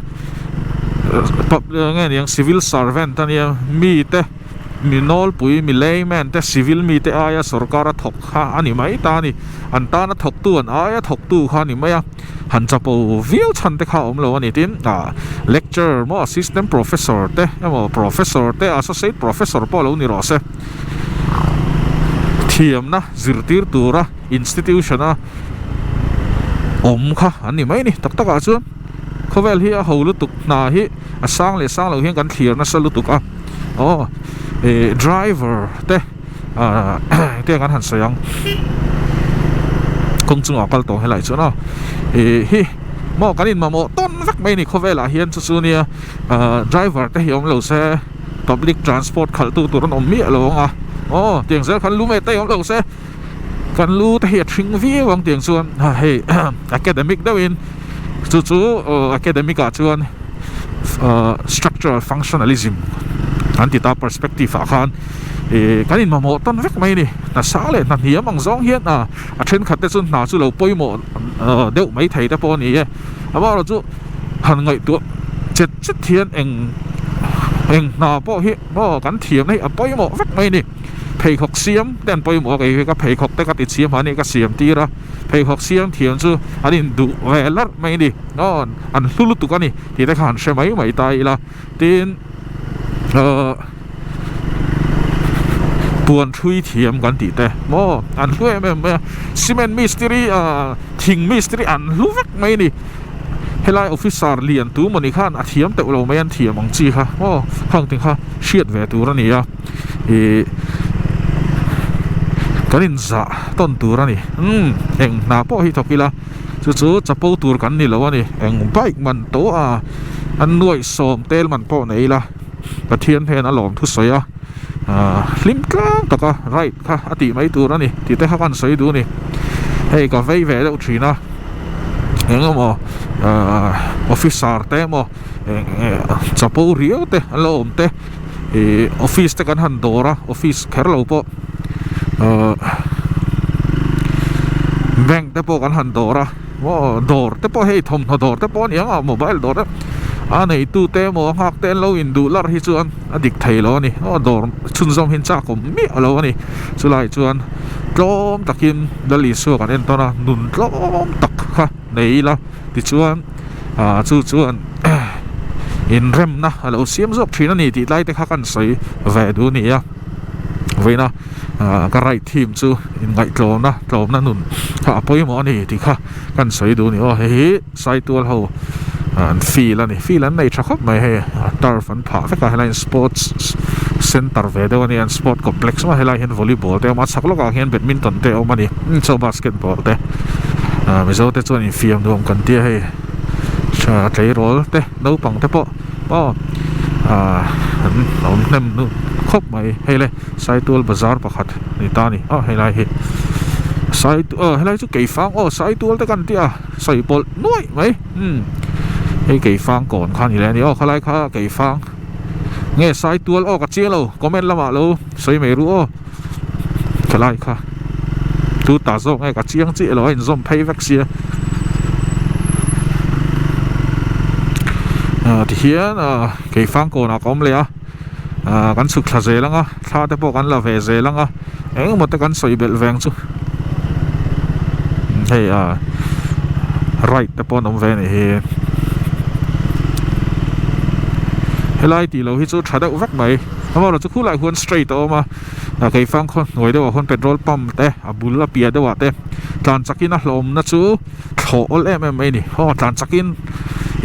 nge niang civil servant a nia, mi te mi nawlpui mi layman te civil mi te aia sorkar a thawk kha a ni mai ta a ni. An tana thawktu an aia thawktu kha a ni mai a. Han chapo viau chhan te kha a awm lo a ni tin ah lecturer maw assistant professor te emaw professor te associate professor pawh lo ni rawh se thiamna zirtir tura institution a awm kha an ni mai a ni tak takah chuan khawvel hi a ho lutuk hna hi a sang leh sang lo hian kan thlir nasa lutuk a aw ih driver te. Ahh engtiang kan han sawi ang kawng chungah kal tawh helai chuan aw ih hi maw kan inmamawh tawn vek mai a ni khawvelah hian chu chu nia ahh driver te hi awm lo se public transport khalh tu tur an awm miah lo ang a aw tiang zel khan lu mai te awm lo se kan lu te hi a thing viau ang tiang chuan hei academic deuhin chu chu academic ah chuan ahh structural functionalism an ti ta perspective ah khan ih kan inmamawh tawn vek mai a ni hna sang leh hna hniam ang zawng hian ah a thenkhat te chuan hna chu lo pawimawh ah deuh mai thei te pawh a ni e amaherawh chu han ngaihtuah chet chet hian eng eng hna pawh hi maw kan thiamna hi a pawimawh vek mai a ni pheikhawk siam te an pawimawh a kei hi ka pheikhawk te ka ti chhiam a ni ka siam tir a pheikhawk siam thiam chu an induh ve larh mai a ni aw an hlu lutuk a ni tih te kha han hre mai mai ta ila tin ahh. Puan thui thiam kan tih te maw an hlu em em mai a, cement mistiri ah thing mistiri an hlu vek mai a ni. Helai officer lian tu mawni khan a thiam teuh lo mai an thiam ang chi kha maw khang te kha hriat ve tur a ni a, ih kan inzah tawn tur a ni. Umm eng hna pawh hi thawk ila chu chu chapo tur kan ni lo a ni, eng bike man tawh a an nuaih sawm tel man pawh nei ila Pathian hian a lawm thusawi a. Ahh hlim tlang taka ride kha a tih mai tur a ni tih te kha kan sawi duh a ni hei ka vei ve deuh thin a eng emaw ahh officer te emaw eng chapo riau te an lo awm te ih office te kan han dawr a office kher lo pawh ahh bank te pawh kan han dawr a. Maw dawr te pawh hei thawmhnaw dawr te pawh a ni ang a mobile dawr te a neitu te emaw a nghak te an lo induh larh hi chuan a dik thei lo a ni aw dawr chhunzawm hi an chak awm miah lo a ni chulai chuan tlawm takin Lal Isua kan en tawn a nun tlawm tak kha nei ila tichuan ah chu chuan inremna a lo siam zawk thin a ni tih lai te kha kan sawi ve duh a ni a vawiina. ah ka right team chu inngaihtlawmna tlawmna nun kha a pawimawh a ni tih kha kan sawi duh a ni aw hei hi Saitual ho an field a ni field an nei tha khawp mai hei a turf an phah vek a helaiin sports center ve deuh a ni an sport complex maw helai hian volleyball te a awm a chhak lawkah hian badminton te a awm a ni chaw basketball te ah mizo te chuan infiam nuam kan tia hei tleirawl te naupang te pawh aw ah an awm hnem khawp mai hei le. Saitual bazar pakhat ni ta a ni a helai hi sai aw helai chu keifang aw saitual te kan tia sawi pawlh nuaih mai umm hei keifang kawn kha ni leh a ni aw khalai kha keifang nge saitual aw ka chiang lo comment lamah lo sawi mai ru aw khalai kha tu ta zawk nge ka chiang chiah lo a inzawm phei vek sia ah tihian ah keifang kawnah ka awm leh a. ah kan chhuk thla zel ang a thla te pawh kan la ve zel ang a engemaw te kan sawi belh veng chu hei ah ride te pawh an awm ve a nih hi helai tih loh hi chu tha deuh vek mai amaherawhchu khulaiah khuan straight a awm a ah keifang khaw hnuai deuhah khuan petrol pump te a bul a piah deuhah te tlan chakin a hlawmna chu. thlawh awl em em mai a ni aw tlan chakin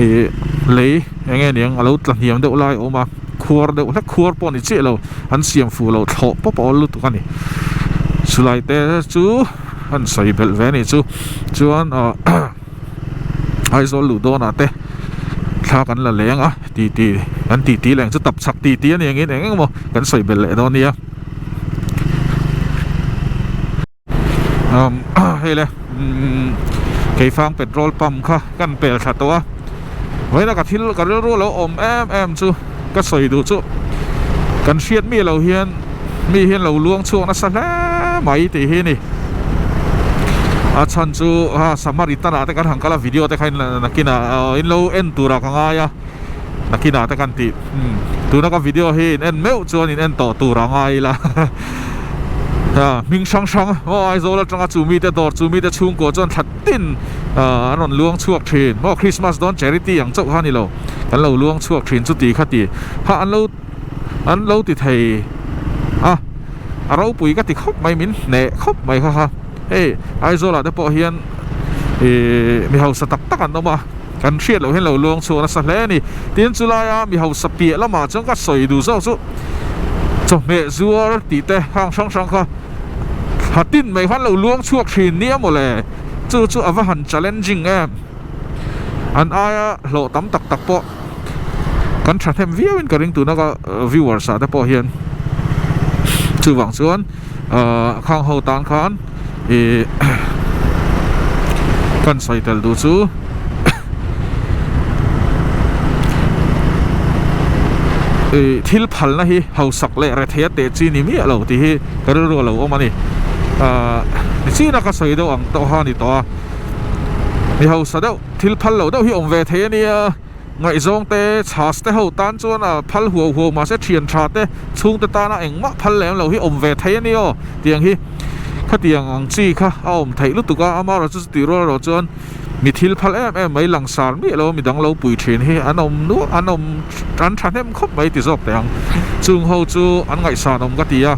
ih lei eng nge niang alo tla hniam deuh lai a awm a khuar deuh hlek khuar pawh a ni chiah lo an siam fuh loh thlawh pawp a awl lutuk a ni chulai te chu an sawi belh ve a nih chu chuan ah Aizawl luh dawnah te thla kan la leng a ti ti kan ti ti leng chu tap chak ti ti a ni angin eng eng emaw kan sawi belh leh dawn a nia. Hei le keifang petrol pump kha kan pel thla tawh a vawiin a ka thil ka rilru lo awm em em chu ka sawi duh chu kan hriat mi lo hian mi hian lo luang chhuak nasa hle mai tih hi a ni a chhan chu ha samaritan ah te kan han kal a video te kha nakinah in lo en turah ka ngai a nakinah te kan tih tuna ka video hi in en meuh chuan in en tawh tur a ngai ila. Hming hrang hrang maw Aizawl atanga chu mite dawr chu mite chhungkua chuan thla tin an rawn luang chhuak thin maw Christmas dawn charity ang chauh kha a ni lo kan lo luang chhuak thin chuti kha ti kha an lo an lo ti thei a a ropui ka ti khawp mai min hneh khawp mai kha kha hei Aizawl ah te pawh hian ih mi hausa tak tak an awm a kan hriat loh hian lo luang chhuak nasa hle a ni tin chulaia mi hausa piah lamah chuan ka sawi duh zawk chu. Chawhmeh zuar tih te hang hrang hrang kha thla tin mai khan lo luang chhuak thin nia mawle chu chu a va han challenging em an aia hlawh tam tak tak pawh kan thahnem viau in ka ring tuna ka viewers ah te pawh hian chuvang chuan ahh khang ho tan khan ih kan sawi tel duh chu ih thil phalna hi hausak leh rethei a teh chi ni miah lo tih hi ka rilru a lo awm a ni ahh nichina ka sawi deuh ang tawh kha a ni tawh a mi hausa deuh thil phal loh deuh hi awm ve thei a nia. Ngaihzawng te, chhas te ho tan chuan a phal huau huau mahse thian tha te, chhungte tana engmah phal lem lo hi awm ve thei a ni aw tiang hi khatiang ang chi kha a awm theih lutuk a, amaherawh chu chutih rual erawh chuan mi thil phal em em mai langsar miah lo midang lo pui thin hi an awm nual an awm an thahnem khawp mai ti zawk teh ang chung ho chu an ngaihsan awm ka ti a.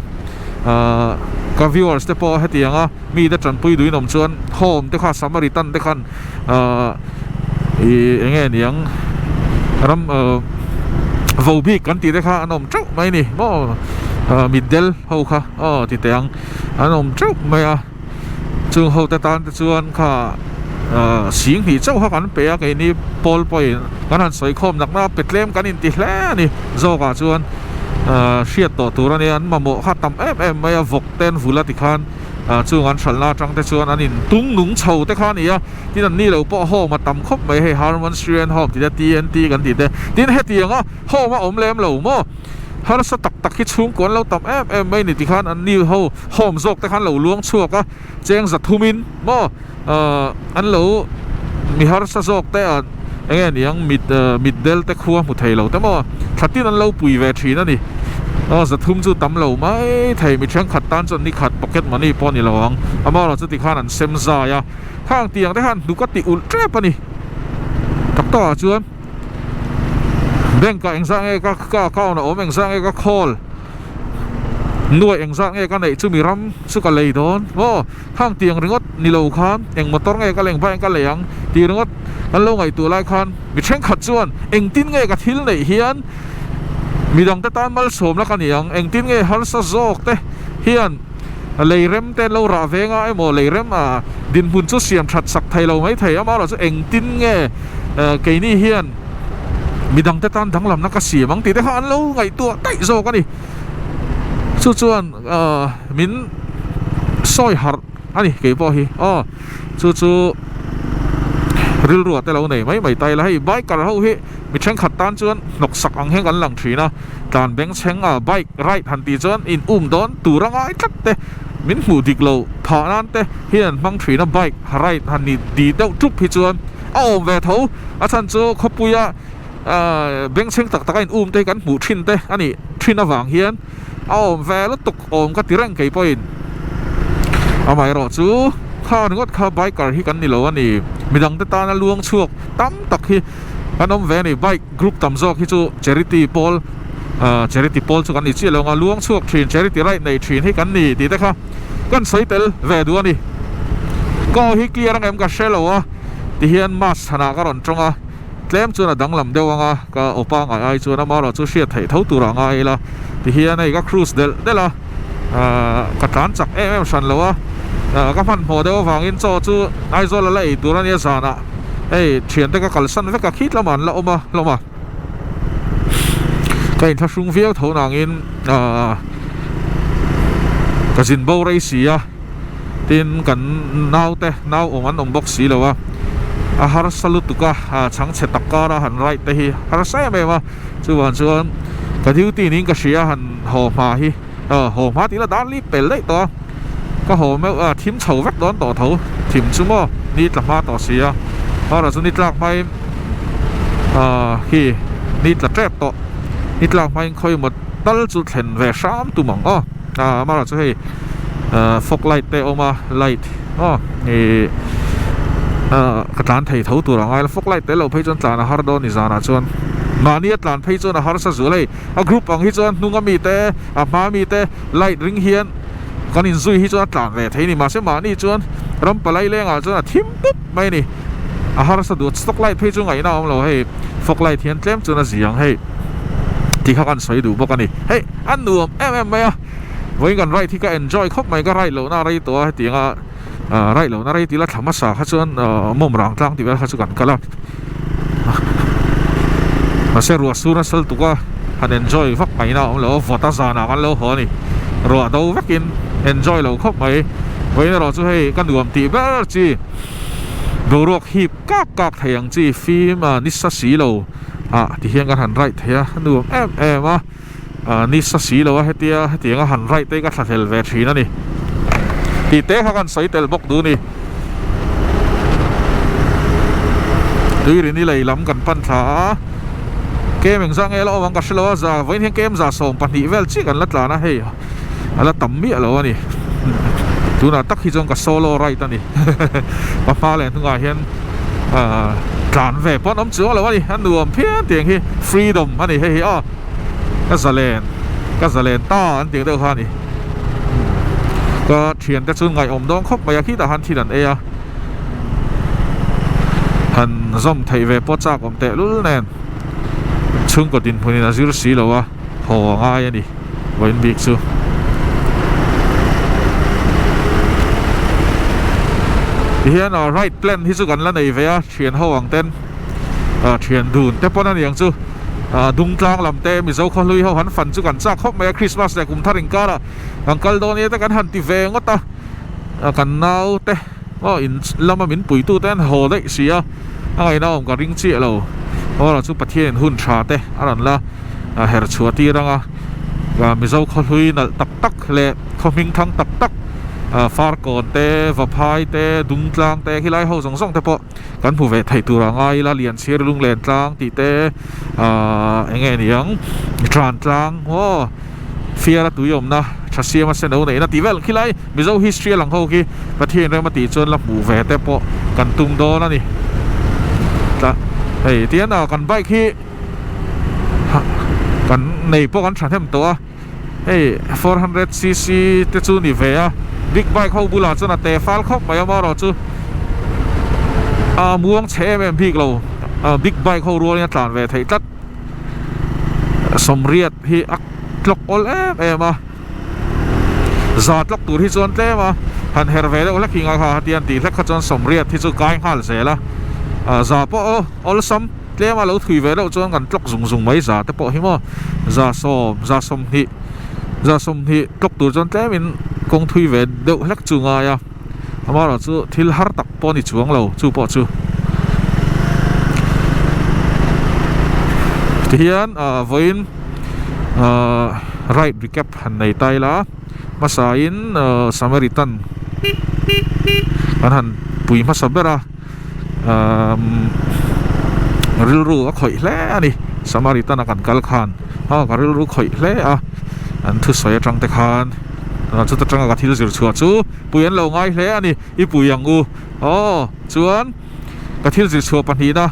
Ahh ka viewers te pawh hetiang a mite tanpui duhin awm chuan home te kha Samaritan te khan ahh ih eng nge niang ram ahh vo bik kan tih te kha an awm teuh mai a ni maw ahh mitdel ho kha aw ti teh ang an awm teuh mai a chung ho te tan te chuan kha ahh sing hnih chauh kha kan pe a keini pawl pawhin kan han sawi khawm nak nak a pe tlem kan inti hle a ni zawk ah chuan ahh hriat tawh tur a nia an mamawh kha tam em em mai a vawk te an vul a tikhan ah chung an hralhna atang te chuan an in tung nung chho te kha a ni a tin an ni lo pawh home a tam khawp mai hei Harmon Srian home tih te TNT kan tih te tin hetiang a home a awm lem lo maw harsa tak tak hi chhungkua an lo tam em em mai a ni tikhan an ni ho home zawk te khan lo luang chhuak a cheng za thumin maw ahh an lo mi harsa zawk te ah eng nge niang mit ahh mit del te khua hmu thei lo te maw thla tin an lo pui ve thin a ni aw za thum chu tam lo mai thei mi thenkhat tan chuan ni khat pocket money pawh a ni lo ang amaherawh chu tikhan an sem zai a khang tiang te khan hnuk a ti ulh tep a ni tak tak ah chuan bank ah engzah nge ka ka account ah awm engzah nge ka call. Nuaih engzah nge ka neih chu mi ram chu ka lei dawn maw? Khang tiang ringawt ni lo khan eng motor nge ka leng bike ka lei ang tih ringawt kan lo ngaihtuah lai khan mi thenkhat chuan engtin nge ka thil neih hian midangte tan malsawmna ka ni ang, engtin nge harsa zawk te hian lei rem te an lo rah ve nga emaw lei rem a dinhmun chu siam that sak thei lo maithei amaherawhchu engtin nge keini hian midangte tan danglamna ka siam ang tih te kha an lo ngaihtuah daih zawk a ni. Chu chuan ahh min sawi harh a ni kei pawh hi aw chu chu rilru ah te lo nei mai mai ta ila hei biker ho hi mi thenkhat tan chuan hnawk sak ang hian kan lang thin a tlan bengchheng a bike ride han tih chuan in um dawn tur a ngai tlat te min hmuh dik lo phah nan te hian an hmang thin a bike ride han ni ti deuh tup hi chuan a awm ve tho a chhan chu khawpuia ahh bengchheng tak tak a in um te hi kan hmuh thin te a nih thin avang hian a awm ve lutuk awm ka ti reng kei pawhin amaherawh chu kha ringawt kha biker hi kan ni lo a ni midang te tana luang chhuak tam tak hi kan awm ve a ni bike group tam zawk hi chu charity pawl ahh charity pawl chu kan ni chiah lo ang a luang chhuak thin charity ride nei thin hi kan ni tih te kha kan sawi tel ve duh a ni ka aw hi clear ang em ka hre lo a. Tihian mask chhanah ka rawn tawng a, tlem chuan a danglam deuh ang a, ka awpa ngai ai chuan amaherawh chu hriat theih tho turah ngai ila. Tihian hei ka cruise delh delh a, ahh ka tlan chak em em hran lo a, ahh ka hmanhmawh deuh avangin chaw chu Aizawl a la ei tur a nia zanah hei thiante ka kalsan vek a khit lamah an la awm a hlawm a. Ka inthlahrung viau tho nangin ahh ka zin bo rei si a. Tin, kan naute nau awm an awm bawk si lo a, a harsa lutuk a, chhangchhe tak kara han ride te hi harsa em em a, chuvang chuan ka duty niin ka hria han haw hma hi, haw hma tih la dar lip pel daih tawh a, ka haw meuh a thim chho vek dawn tawh tho, thim chu maw ni tla hma tawh si a, erawh chu ni tlak hmain khi ni tla tep tawh, ni tlak hmain khawimaw tal chu thlen ve hram tum ang aw. Ah amaherawh chu hei ah fog light te a awm a light aw ih ah ka tlan thei tho tur a ngai lo fog light tel loh phei chuan tlan a har dawn ni zanah chuan mahni a tlan phei chuan a harsa zual hei a group ang hi chuan hnung ami te a hma ami te light ring hian kan inzui hi chuan a tlan ve thei a ni mahse mahni chuan ram palai lengah chuan a thim pup mai a ni a harsa duh stock light phei chu ngaihna a awm lo hei fog light hian tlem chuan a ziang hei tih kha kan sawi duh bawk a ni hei. A nuam em em mai a, vawiin kan ride hi ka enjoy khawp mai, ka ride lohna a rei tawh a hetiang a ah ride lohna rei tih la thla hmasa kha chuan ah mawm rang tlang tih vel kha chu kan kal a, mahse ruah sur nasa lutuk a han enjoy vak mai na a awm lo a, vawt a zanah kan lo haw a ni, ruah do vekin enjoy lo khawp mai, vawiin erawh chu hei ka nuam tih ber chi boruak hip kak kak thei ang chi fim a nisa si lo ah ti hian kan han ride thei a, a nuam em em a. Ah ni sa si lo a hetia hetiang a han raih te hi ka thlahlel ve thin a ni tih te kha kan sawi tel bawk duh a ni. Tuirini lei lam kan pan thla a, kem engzah nge la awm ang ka hre lo a, za vawiin hian kem za 12 vel chiah kan la tlan a hei a la tam miah lo a ni. Tunah tak hi chuan ka solo ride a ni ka hma leh hnungah hian ah tlan ve pawh an awm chuang lo a ni a nuam phian tiang hi freedom a ni hei hi aw. Ka zalen ka zalen ta an tih deuh kha a ni. Ka thiante chu ngaihawm dawn khawp mai a, khitah khan thil an ei a, han zawm theih ve pawh chak awm teh lul nen chhungkaw dinhmunin a zir si lo a, haw a ngai a ni vawiin bik chu. Tihian ride plan hi chu kan la nei ve a, thian ho ang ten thian dun te pawn a ni ang chu, Dungtlang lam te Mizo khawhlui ho han fan chu kan chak khawp mai a, Christmas leh kum thar inkarah Kan kal dawn nia te kan han ti ve ngawt a, kan nau te aw in lama min puitu te an haw daih si a, a ngaihna awm ka ring chiah lo. Awra chu Pathianin hun tha te a rawn la her chhuah tir ang a, Mizo khawhlui nalh tak tak leh khaw hming thang tak tak Farkawn te, Vaphai te, Dungtlang te khilai ho zawng zawng te pawh kan hmu ve thei tur a ngai ila Lianchhiar Lunglen tlang tih te ahh eng nge niang Tran tlang aw Fiara tui awmna tha siama sen lo neihna tih vel khilai Mizo history a lang ho khi Pathian rem a tih chuan la hmuh ve te pawh kan tum dawn a ni tah hei tian ah kan bike hi kan nei pawh kan thahnem tawh a. Hei 400 cc te chu ni ve a, big bike ho bulah chuan a te fal khawp mai a amaherawhchu a muang chhe em em bik lo, big bike ho rualin a tlan ve theih tlat. Sawmriat hi a tlawk awl em em a, za tlawk tur hi chuan tlem a, han her ve deuh hlek hi ngai kha hetiang tih hlek kha chuan sawmriat hi chu kai nghal zel a, za pawh awlsam. Tlema lo thui ve loh chuan kan tlawk zung zung mai za te pawh hi maw za sawm za sawmhnih za sawmhnih tlawk tur chuan tlemin kawng thui ve deuh hlek chu ngai a amaherawh chu thil har tak pawh a ni chuang lo chu pawh chu tihian ah vawiin ah ride recap han nei ta ila hmasain ah Samaritan kan han pui hmasa ber a. umm rilru a khawih hle a ni Samaritan a kan kal khan aw ka rilru khawih hle a an thusawi atang te khan chuta tanga ka thil zir chhuah chu pui an lo ngai hle a ni i pui ang u aw chuan ka thil zir chhuah pahnihna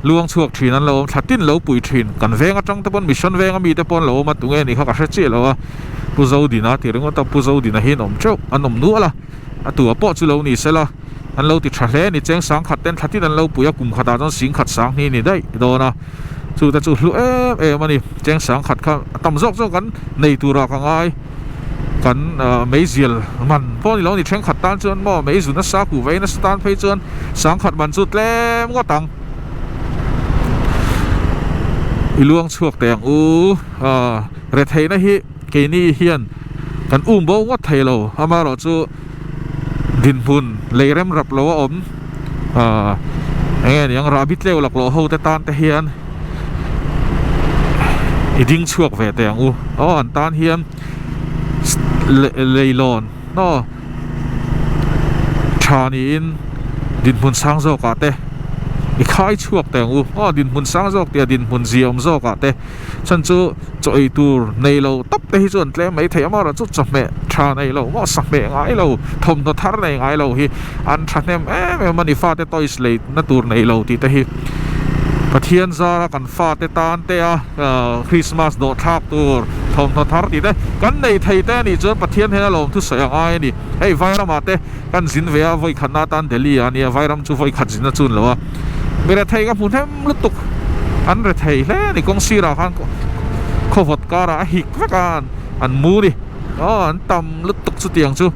luang chhuak thin an lo awm thla tin lo pui thin kan veng atang te pawn mission veng ami te pawh an lo awm a tunge ni kha ka hre chiah lo a Pu Zodina tih ringawt a Pu Zodina hi an awm teuh an awm nual a a tua pawh chu lo ni sela. An lo ti tha hle a ni. Cheng sang khat ten thla tin an lo pui a, kum khatah chuan sing khat sang hnih a ni daih dawn a. Chu te chu hlu em em a ni. Cheng sang khat kha a tam zawk zawk kan nei turah ka ngai. Kan meizial man pawh a ni lo a ni. Thenkhat tan chuan maw meizu nasa kuh vei nasa tan phei chuan sang khat man chu tlem ngawt ang. I luang chhuak teh ang u. Retheihna hi keini hian kan um bo ngawt thei lo. Amaherawhchu. Dinhmun lei rem rap lo a awm ahh eng nge niang rahbi tleu laklawh ho te tan te hian i ding chhuak ve teh ang u aw an tan hian leilawn aw tha niin dinhmun sang zawk ah te i khai chhuak teh ang u aw dinhmun sang zawk tih a dinhmun ziaawm zawk ah te. Chhan chu chaw ei tur nei lo tawp te hi chu an tlem mai thei a marawh chu chawhmeh tha nei lo maw sahmeh ngai lo thawmhnaw thar nei ngai lo hi an thahnem em em a ni fate toys lei na tur nei lo tih te hi Pathian zara kan fate tan te a Christmas dawh thlak tur thawmhnaw thar tih te kan nei thei te a nih chuan Pathian hian a lawm thusawi a ngai a ni hei Vairamah te kan zin ve a vawikhatna atan Delhi ah a nia Vairam chu vawikhat zin a chun lo a mi rethei ka hmu hnem. Lutuk an re thei hle a ni kawng sirah khan khawvawt karah a hik vek a an mu ni aw an tam lutuk chutiang chu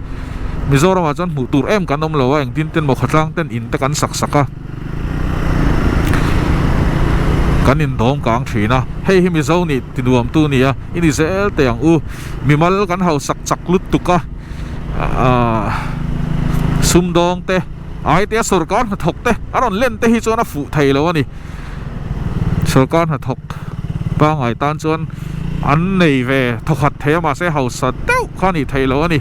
Mizoramah chuan hmuh tur em kan awm lo a engtin ten maw khawtlang ten in te kan sak sak a kan indawm kang thin a hei hi Mizo nih ti nuam tu nia i ni zel teh ang u mimal kan hausak chak lutuk a ahh sumdawng te. Aitea sorkar hnathawk te a rawn len te hi chuan a fuh thei lo a ni. Sorkar hnathawk pangngai tan chuan an nei ve thawkhat thei a mahse hausa deuh kha a nih theih loh a ni.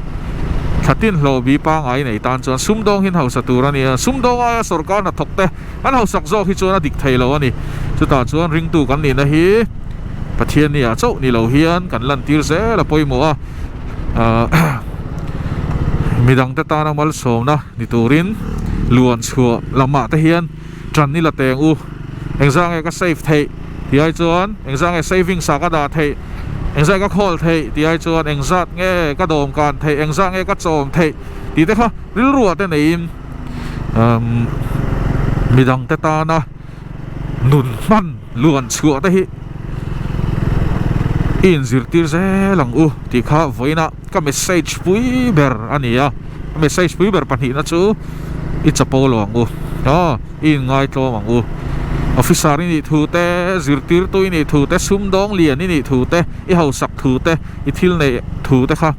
Thla tin hlawh bi pangngai nei tan chuan sumdawng hian hausa tur a ni a, sumdawng aia sorkar hnathawk te an hausak zawk hi chuan a dik thei lo a ni. Chutah chuan ringtu kan nihna hi Pathian ni ah chauh ni lo hian kan lantir zel a pawimawh a. Midangte tana malsawmna ni turin luan chhuah lamah te hian tan ila teng u. Engzah nge ka save theih tih ai chuan engzah nge savings ah ka dah theih. Engzat ka khawl theih tih ai chuan engzat nge ka dawm kan theih, engzat nge ka chawm theih tih te kha rilruah te neiin umm midang te tana nun hman luan chhuah te hi i inzirtir zel ang u tih kha vawiinah ka message pui ber a ni a, ka message pui ber pahnihna chu i chapo lo ang u aw i inngaitlawm ang u officer i nih thu te zirtirtu i nih thu te sumdawng lian i nih thu te i hausak thu te i thil neih thu te kha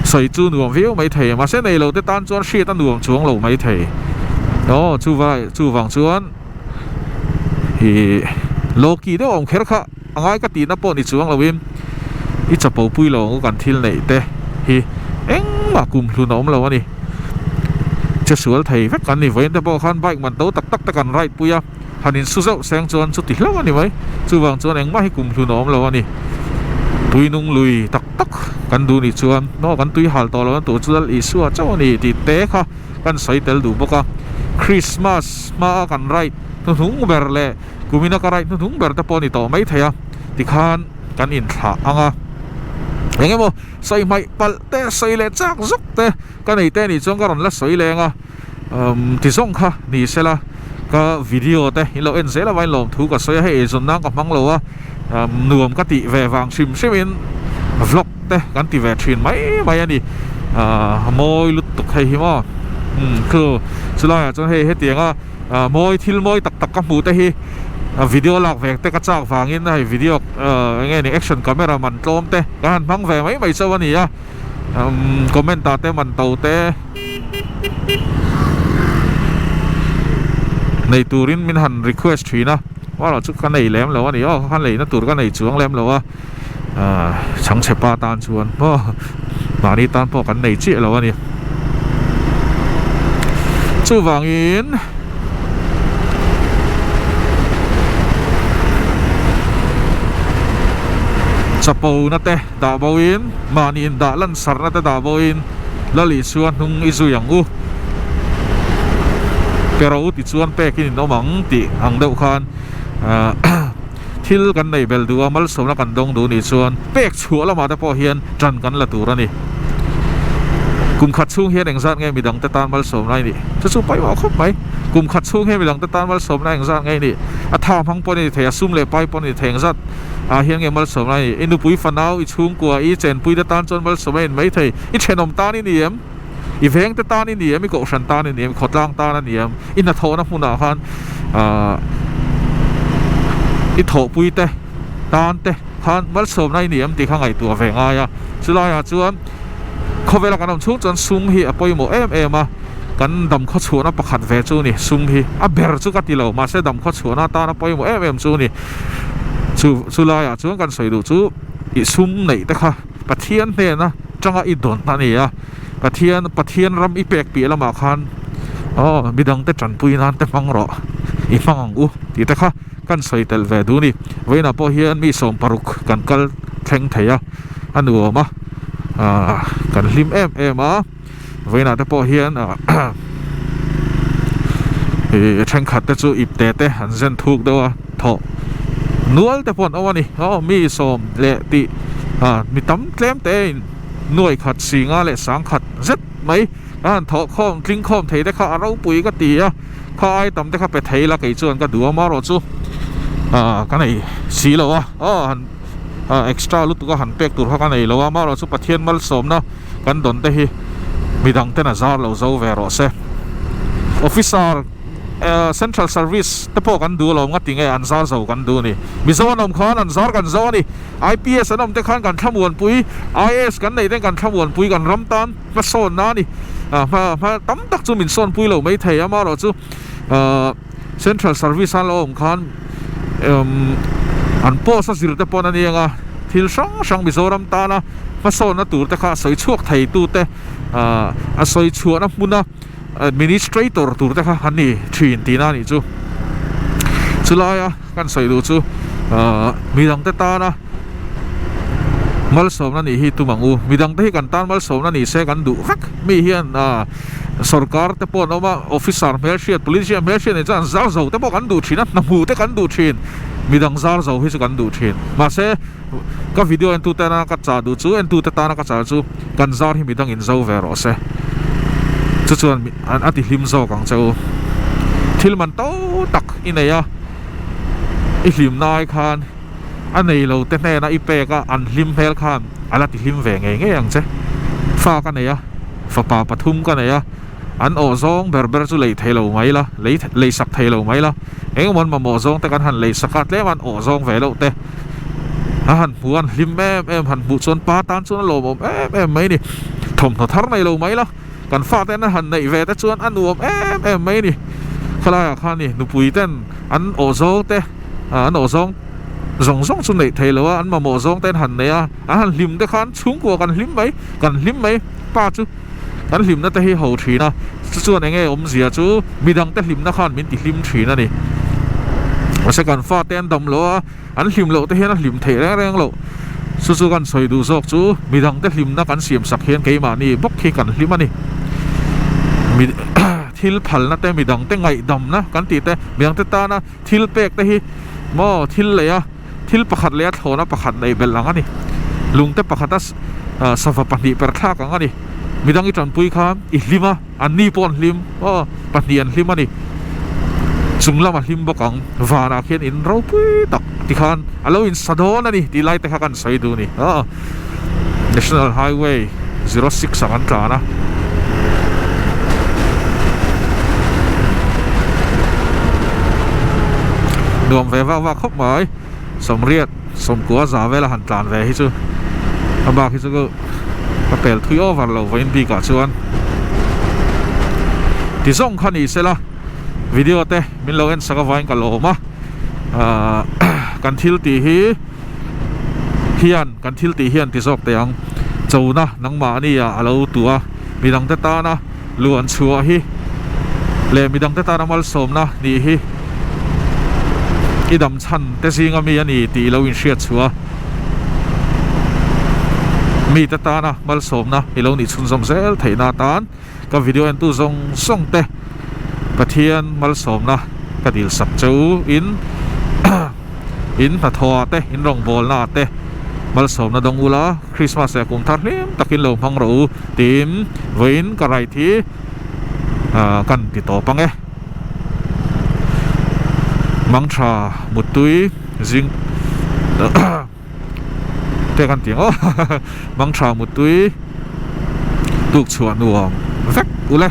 sawi chu nuam viau mai thei mahse nei lo te tan chuan hriat a nuam chuang lo mai thei aw chuvai chuvang chuan ih lawki deuh awm kher kha a ngai ka tihna pawh ni chuang loin i chapo pui lo ang u kan thil neih te hi engmah kum hlun a awm lo a ni che sual thei vek kan ni vawiin te pawh khan bike man to tak tak te kan ride pui a han in su zauh seng chuan chuti hlauh a ni mai chuvang chuan engmah hi kum hlun a awm lo a ni tui nung lui tak tak kan duh nih chuan maw kan tui hal tawh lo na tur chu Lal Isua chauh a ni tih te kha kan sawi tel duh bawk a Christmas hmaa kan ride hnuhnung ber leh Kumina ka right hnuhnung ber te pawh a ni tawh mai thei a, tikhan kan inthlah ang a. Eng emaw sawi hmaih palh te, sawi leh chak zawk te ka nei te anih chuan ka rawn la sawi leng a, umm ti zawng kha ni sela ka video te in lo en zel avangin lawmthu ka sawi a, hei eizawn nan ka hmang lo a, umm nuam ka tih ve vang hrim hrim in vlog te kan ti ve thin mai mai a ni, aaa mawi lutuk hei hi maw, umm chu chulaiah chuan hei hetiang a. Ah mawi thil mawi tak tak ka hmuh te hi video lak ve te ka chak vangin hei video ah eng nge ni action camera man tlawm te ka han hmang ve mai mai chauh a ni a umm comment ah te man to te nei turin min han request thin a erawh chu ka nei lem lo a ni aw ka leina tur ka nei chuang lem lo a ah chhangchhe pa tan chuan maw mahni tan pawh kan nei chiah lo a ni chuvangin chapo na te dah bo in mahni in dah lan sarh na te dah bo in Lal Isua hnung i zui ang u pe rawh u tichuan pek in in awm ang tih ang deuh khan ah. Thil kan neih belh duh a, malsawmna kan dawng duh nih chuan pek chhuah lamah te pawh hian tan kan la tur a ni. Kum khat chhung hian engzat nge midangte tan malsawmna i nih? Chu chu pawimawh khawp mai. Kum khat chhung hian midangte tan malsawmna engzat nge i nih? A tha hmang pawh a ni thei, a sum leh pai pawh a ni thei, engzat ah hian nge malsawmna i nih? I nupui fanau, i chhungkua, i chenpui te tan chuan malsawmna i in mai thei. I thenawm tan i ni em? I vengte tan i ni em? I kohhran tan i ni em? I khawtlang tan a ni em? I hnathawhna hmunah khan ahh i thawhpui te tan te khan malsawmna i ni em tih kha ngaihtuah ve ngai a. Chulaiah chuan khawvela kan awm chhung chuan sum hi a pawimawh em em a, kan damkhaw chhuahna pakhat ve chu ni sum hi a ber chu ka ti lo mahse damkhaw chhuahna atana pawimawh em em chu ni. Chu chulaiah chuan kan sawi duh chu i sum neih te kha. Pathian hnena tanga i dawn a ni a, Pathian Pathian ram i pek piah lamah khan aw midangte tanpui nan te hmang rawh, i hmang ang u tih te kha kan sawi tel ve duh a ni. Vawiinah pawh hian mi 60 kan kal thleng thei a, a nuam a, aah kan hlim em em a. Vawiinah te pawh hian ih thenkhat te chu ip te te an zen thuk deuh a thawh nual te pawh an awm a ni aw mi sawm leh tih ah mi tam tlem te in nuai khat singa leh sang khat zet mai a han thawh khawm tling khawm thei te kha a ropui ka ti a kha ai tam te kha pe thei ila kei chuan ka duh a marawh chu ah ka nei si lo a aw han ah extra lutuk a han pek tur kha ka nei lo a marawh chu Pathian malsawmna. Kan dawn te hi midang ten a zar lo zo ve rawh se. Officer Central Service te pawh kan duh alawm nga tinge an zar zo kan duh ni. Mizo an awm khan an zar kan zo a ni. IPS an awm te khan kan thlamuanpui, IAS kan neih ten kan thlamuanpui kan ram tan hmasawnna a ni. Hma hma tam tak chu min sawnpui lo mai thei amaherawh chu Central Service a lo awm khan an post a zir te pawn a nia nga thil hrang hrang Mizoram tana hmasawnna tur te kha a sawi chhuak thei tu te ah a sawi chhuahna hmuna administrator tur te kha an ni thin tihna a nih chu. Chulaia kan sawi duh chu ah midang te tana malsawmna nih hi tum ang u. Midang te hi kan tan malsawmna ni se kan duh vek mi hian ah Sorkar te pawh an awm a, officer hmelhriat, politician hmelhriat nen chuan an zar zo te pawh kan duh thin a, hna hmuh te kan duh thin, midang zar zo hi chu kan duh thin. Mahse, Ka video entute tana ka chah duh chu, entute tana ka chah chu kan zar hi midang in zo ve rawh se. Chu chuan a ti hlim zawk ang che u. Thil man to tak i nei a, i hlimna ai khan a nei lo te hnena i pek a, an hlim hmel khan a la ti hlim ve ngei ngei ang che. Fa ka nei a, fapa pathum ka nei a. An awh zawng ber ber chu lei thei lo mai la, lei lei sak thei lo mai la. Engemaw an mamawh zawng te kan han lei sak a, tlem an awh zawng ve loh te a han hmu a, an hlim em em han hmuh chuan pa tan chuan a lawmawm em em mai a ni. Thawmhnaw thar nei lo mai la, kan fate an han neih ve te chuan a nuam em em mai a ni. Khawlaiah khan ni nupui ten an awh zawng te, an awh zawng zawng zawng chu neih thei lo a, an mamawh zawng te an han nei a, an han hlim te khan chhungkua kan hlim mai, kan hlim mai pa chu. Kan hlimna te hi ho thin a, chu chuan enge awmzia chu midang te hlimna khan min ti hlim thin a ni. Mahse kan fate an dam lo a, an hlim loh te hian a hlim theih reng reng loh. Chu chu kan sawi duh zawk chu midang te hlimna kan siam sak hian keimahni bawk hi kan hlim a ni. Mi thil phalna te midang te ngaihdamna kan tih te, midang te tana thil pek te hi maw thil lei a. Thil pakhat leh a thlawna pakhat neih belh ang a ni. Lungte pakhata sava pahnih per thlak ang a ni. Midang i tanpui khan i hlim a, an ni pawh an hlim, aw, pahnih an hlim a ni. Chung lama hlim bawk ang, vanah khian in ropui tak tikhan a lo insa dawn a ni tih lai te kha kan sawi duh a ni. Aw, National Highway 06 ah kan tlan a. Nuam ve vak vak khawp mai sawmriat sawmkua za vela han tlan ve hi chu a bak hi chu ka pel thui over lo vawiin bik ah chuan ti zawng kha ni sela video te min lo en sak avangin ka lawm a ahh kan thil tih hi. Hian kan thil tih hian ti zawk teh ang. Chona nangmahni ah a lo tuh a, midangte tana luan chhuah hi leh midangte tana malsawmna nih hi i dam chhan te zinga mi a ni tih i lo inhriat chhuah a, mite tana malsawmna i lo nih chhunzawm zel theihna atan. Ka video entu zawng zawng te Pathian malsawmna ka dil sak che u in in hnathawh ah te in rawngbawlna ah te malsawmna dawng ula Christmas leh kum thar hlim takin lo hmang rawh u tiin vawiin ka ride hi kan ti tawp ang e. Mangtha Muttui zing Te kan ti ang aw Mangtha Muttui tuk chhuah nuam vek ule.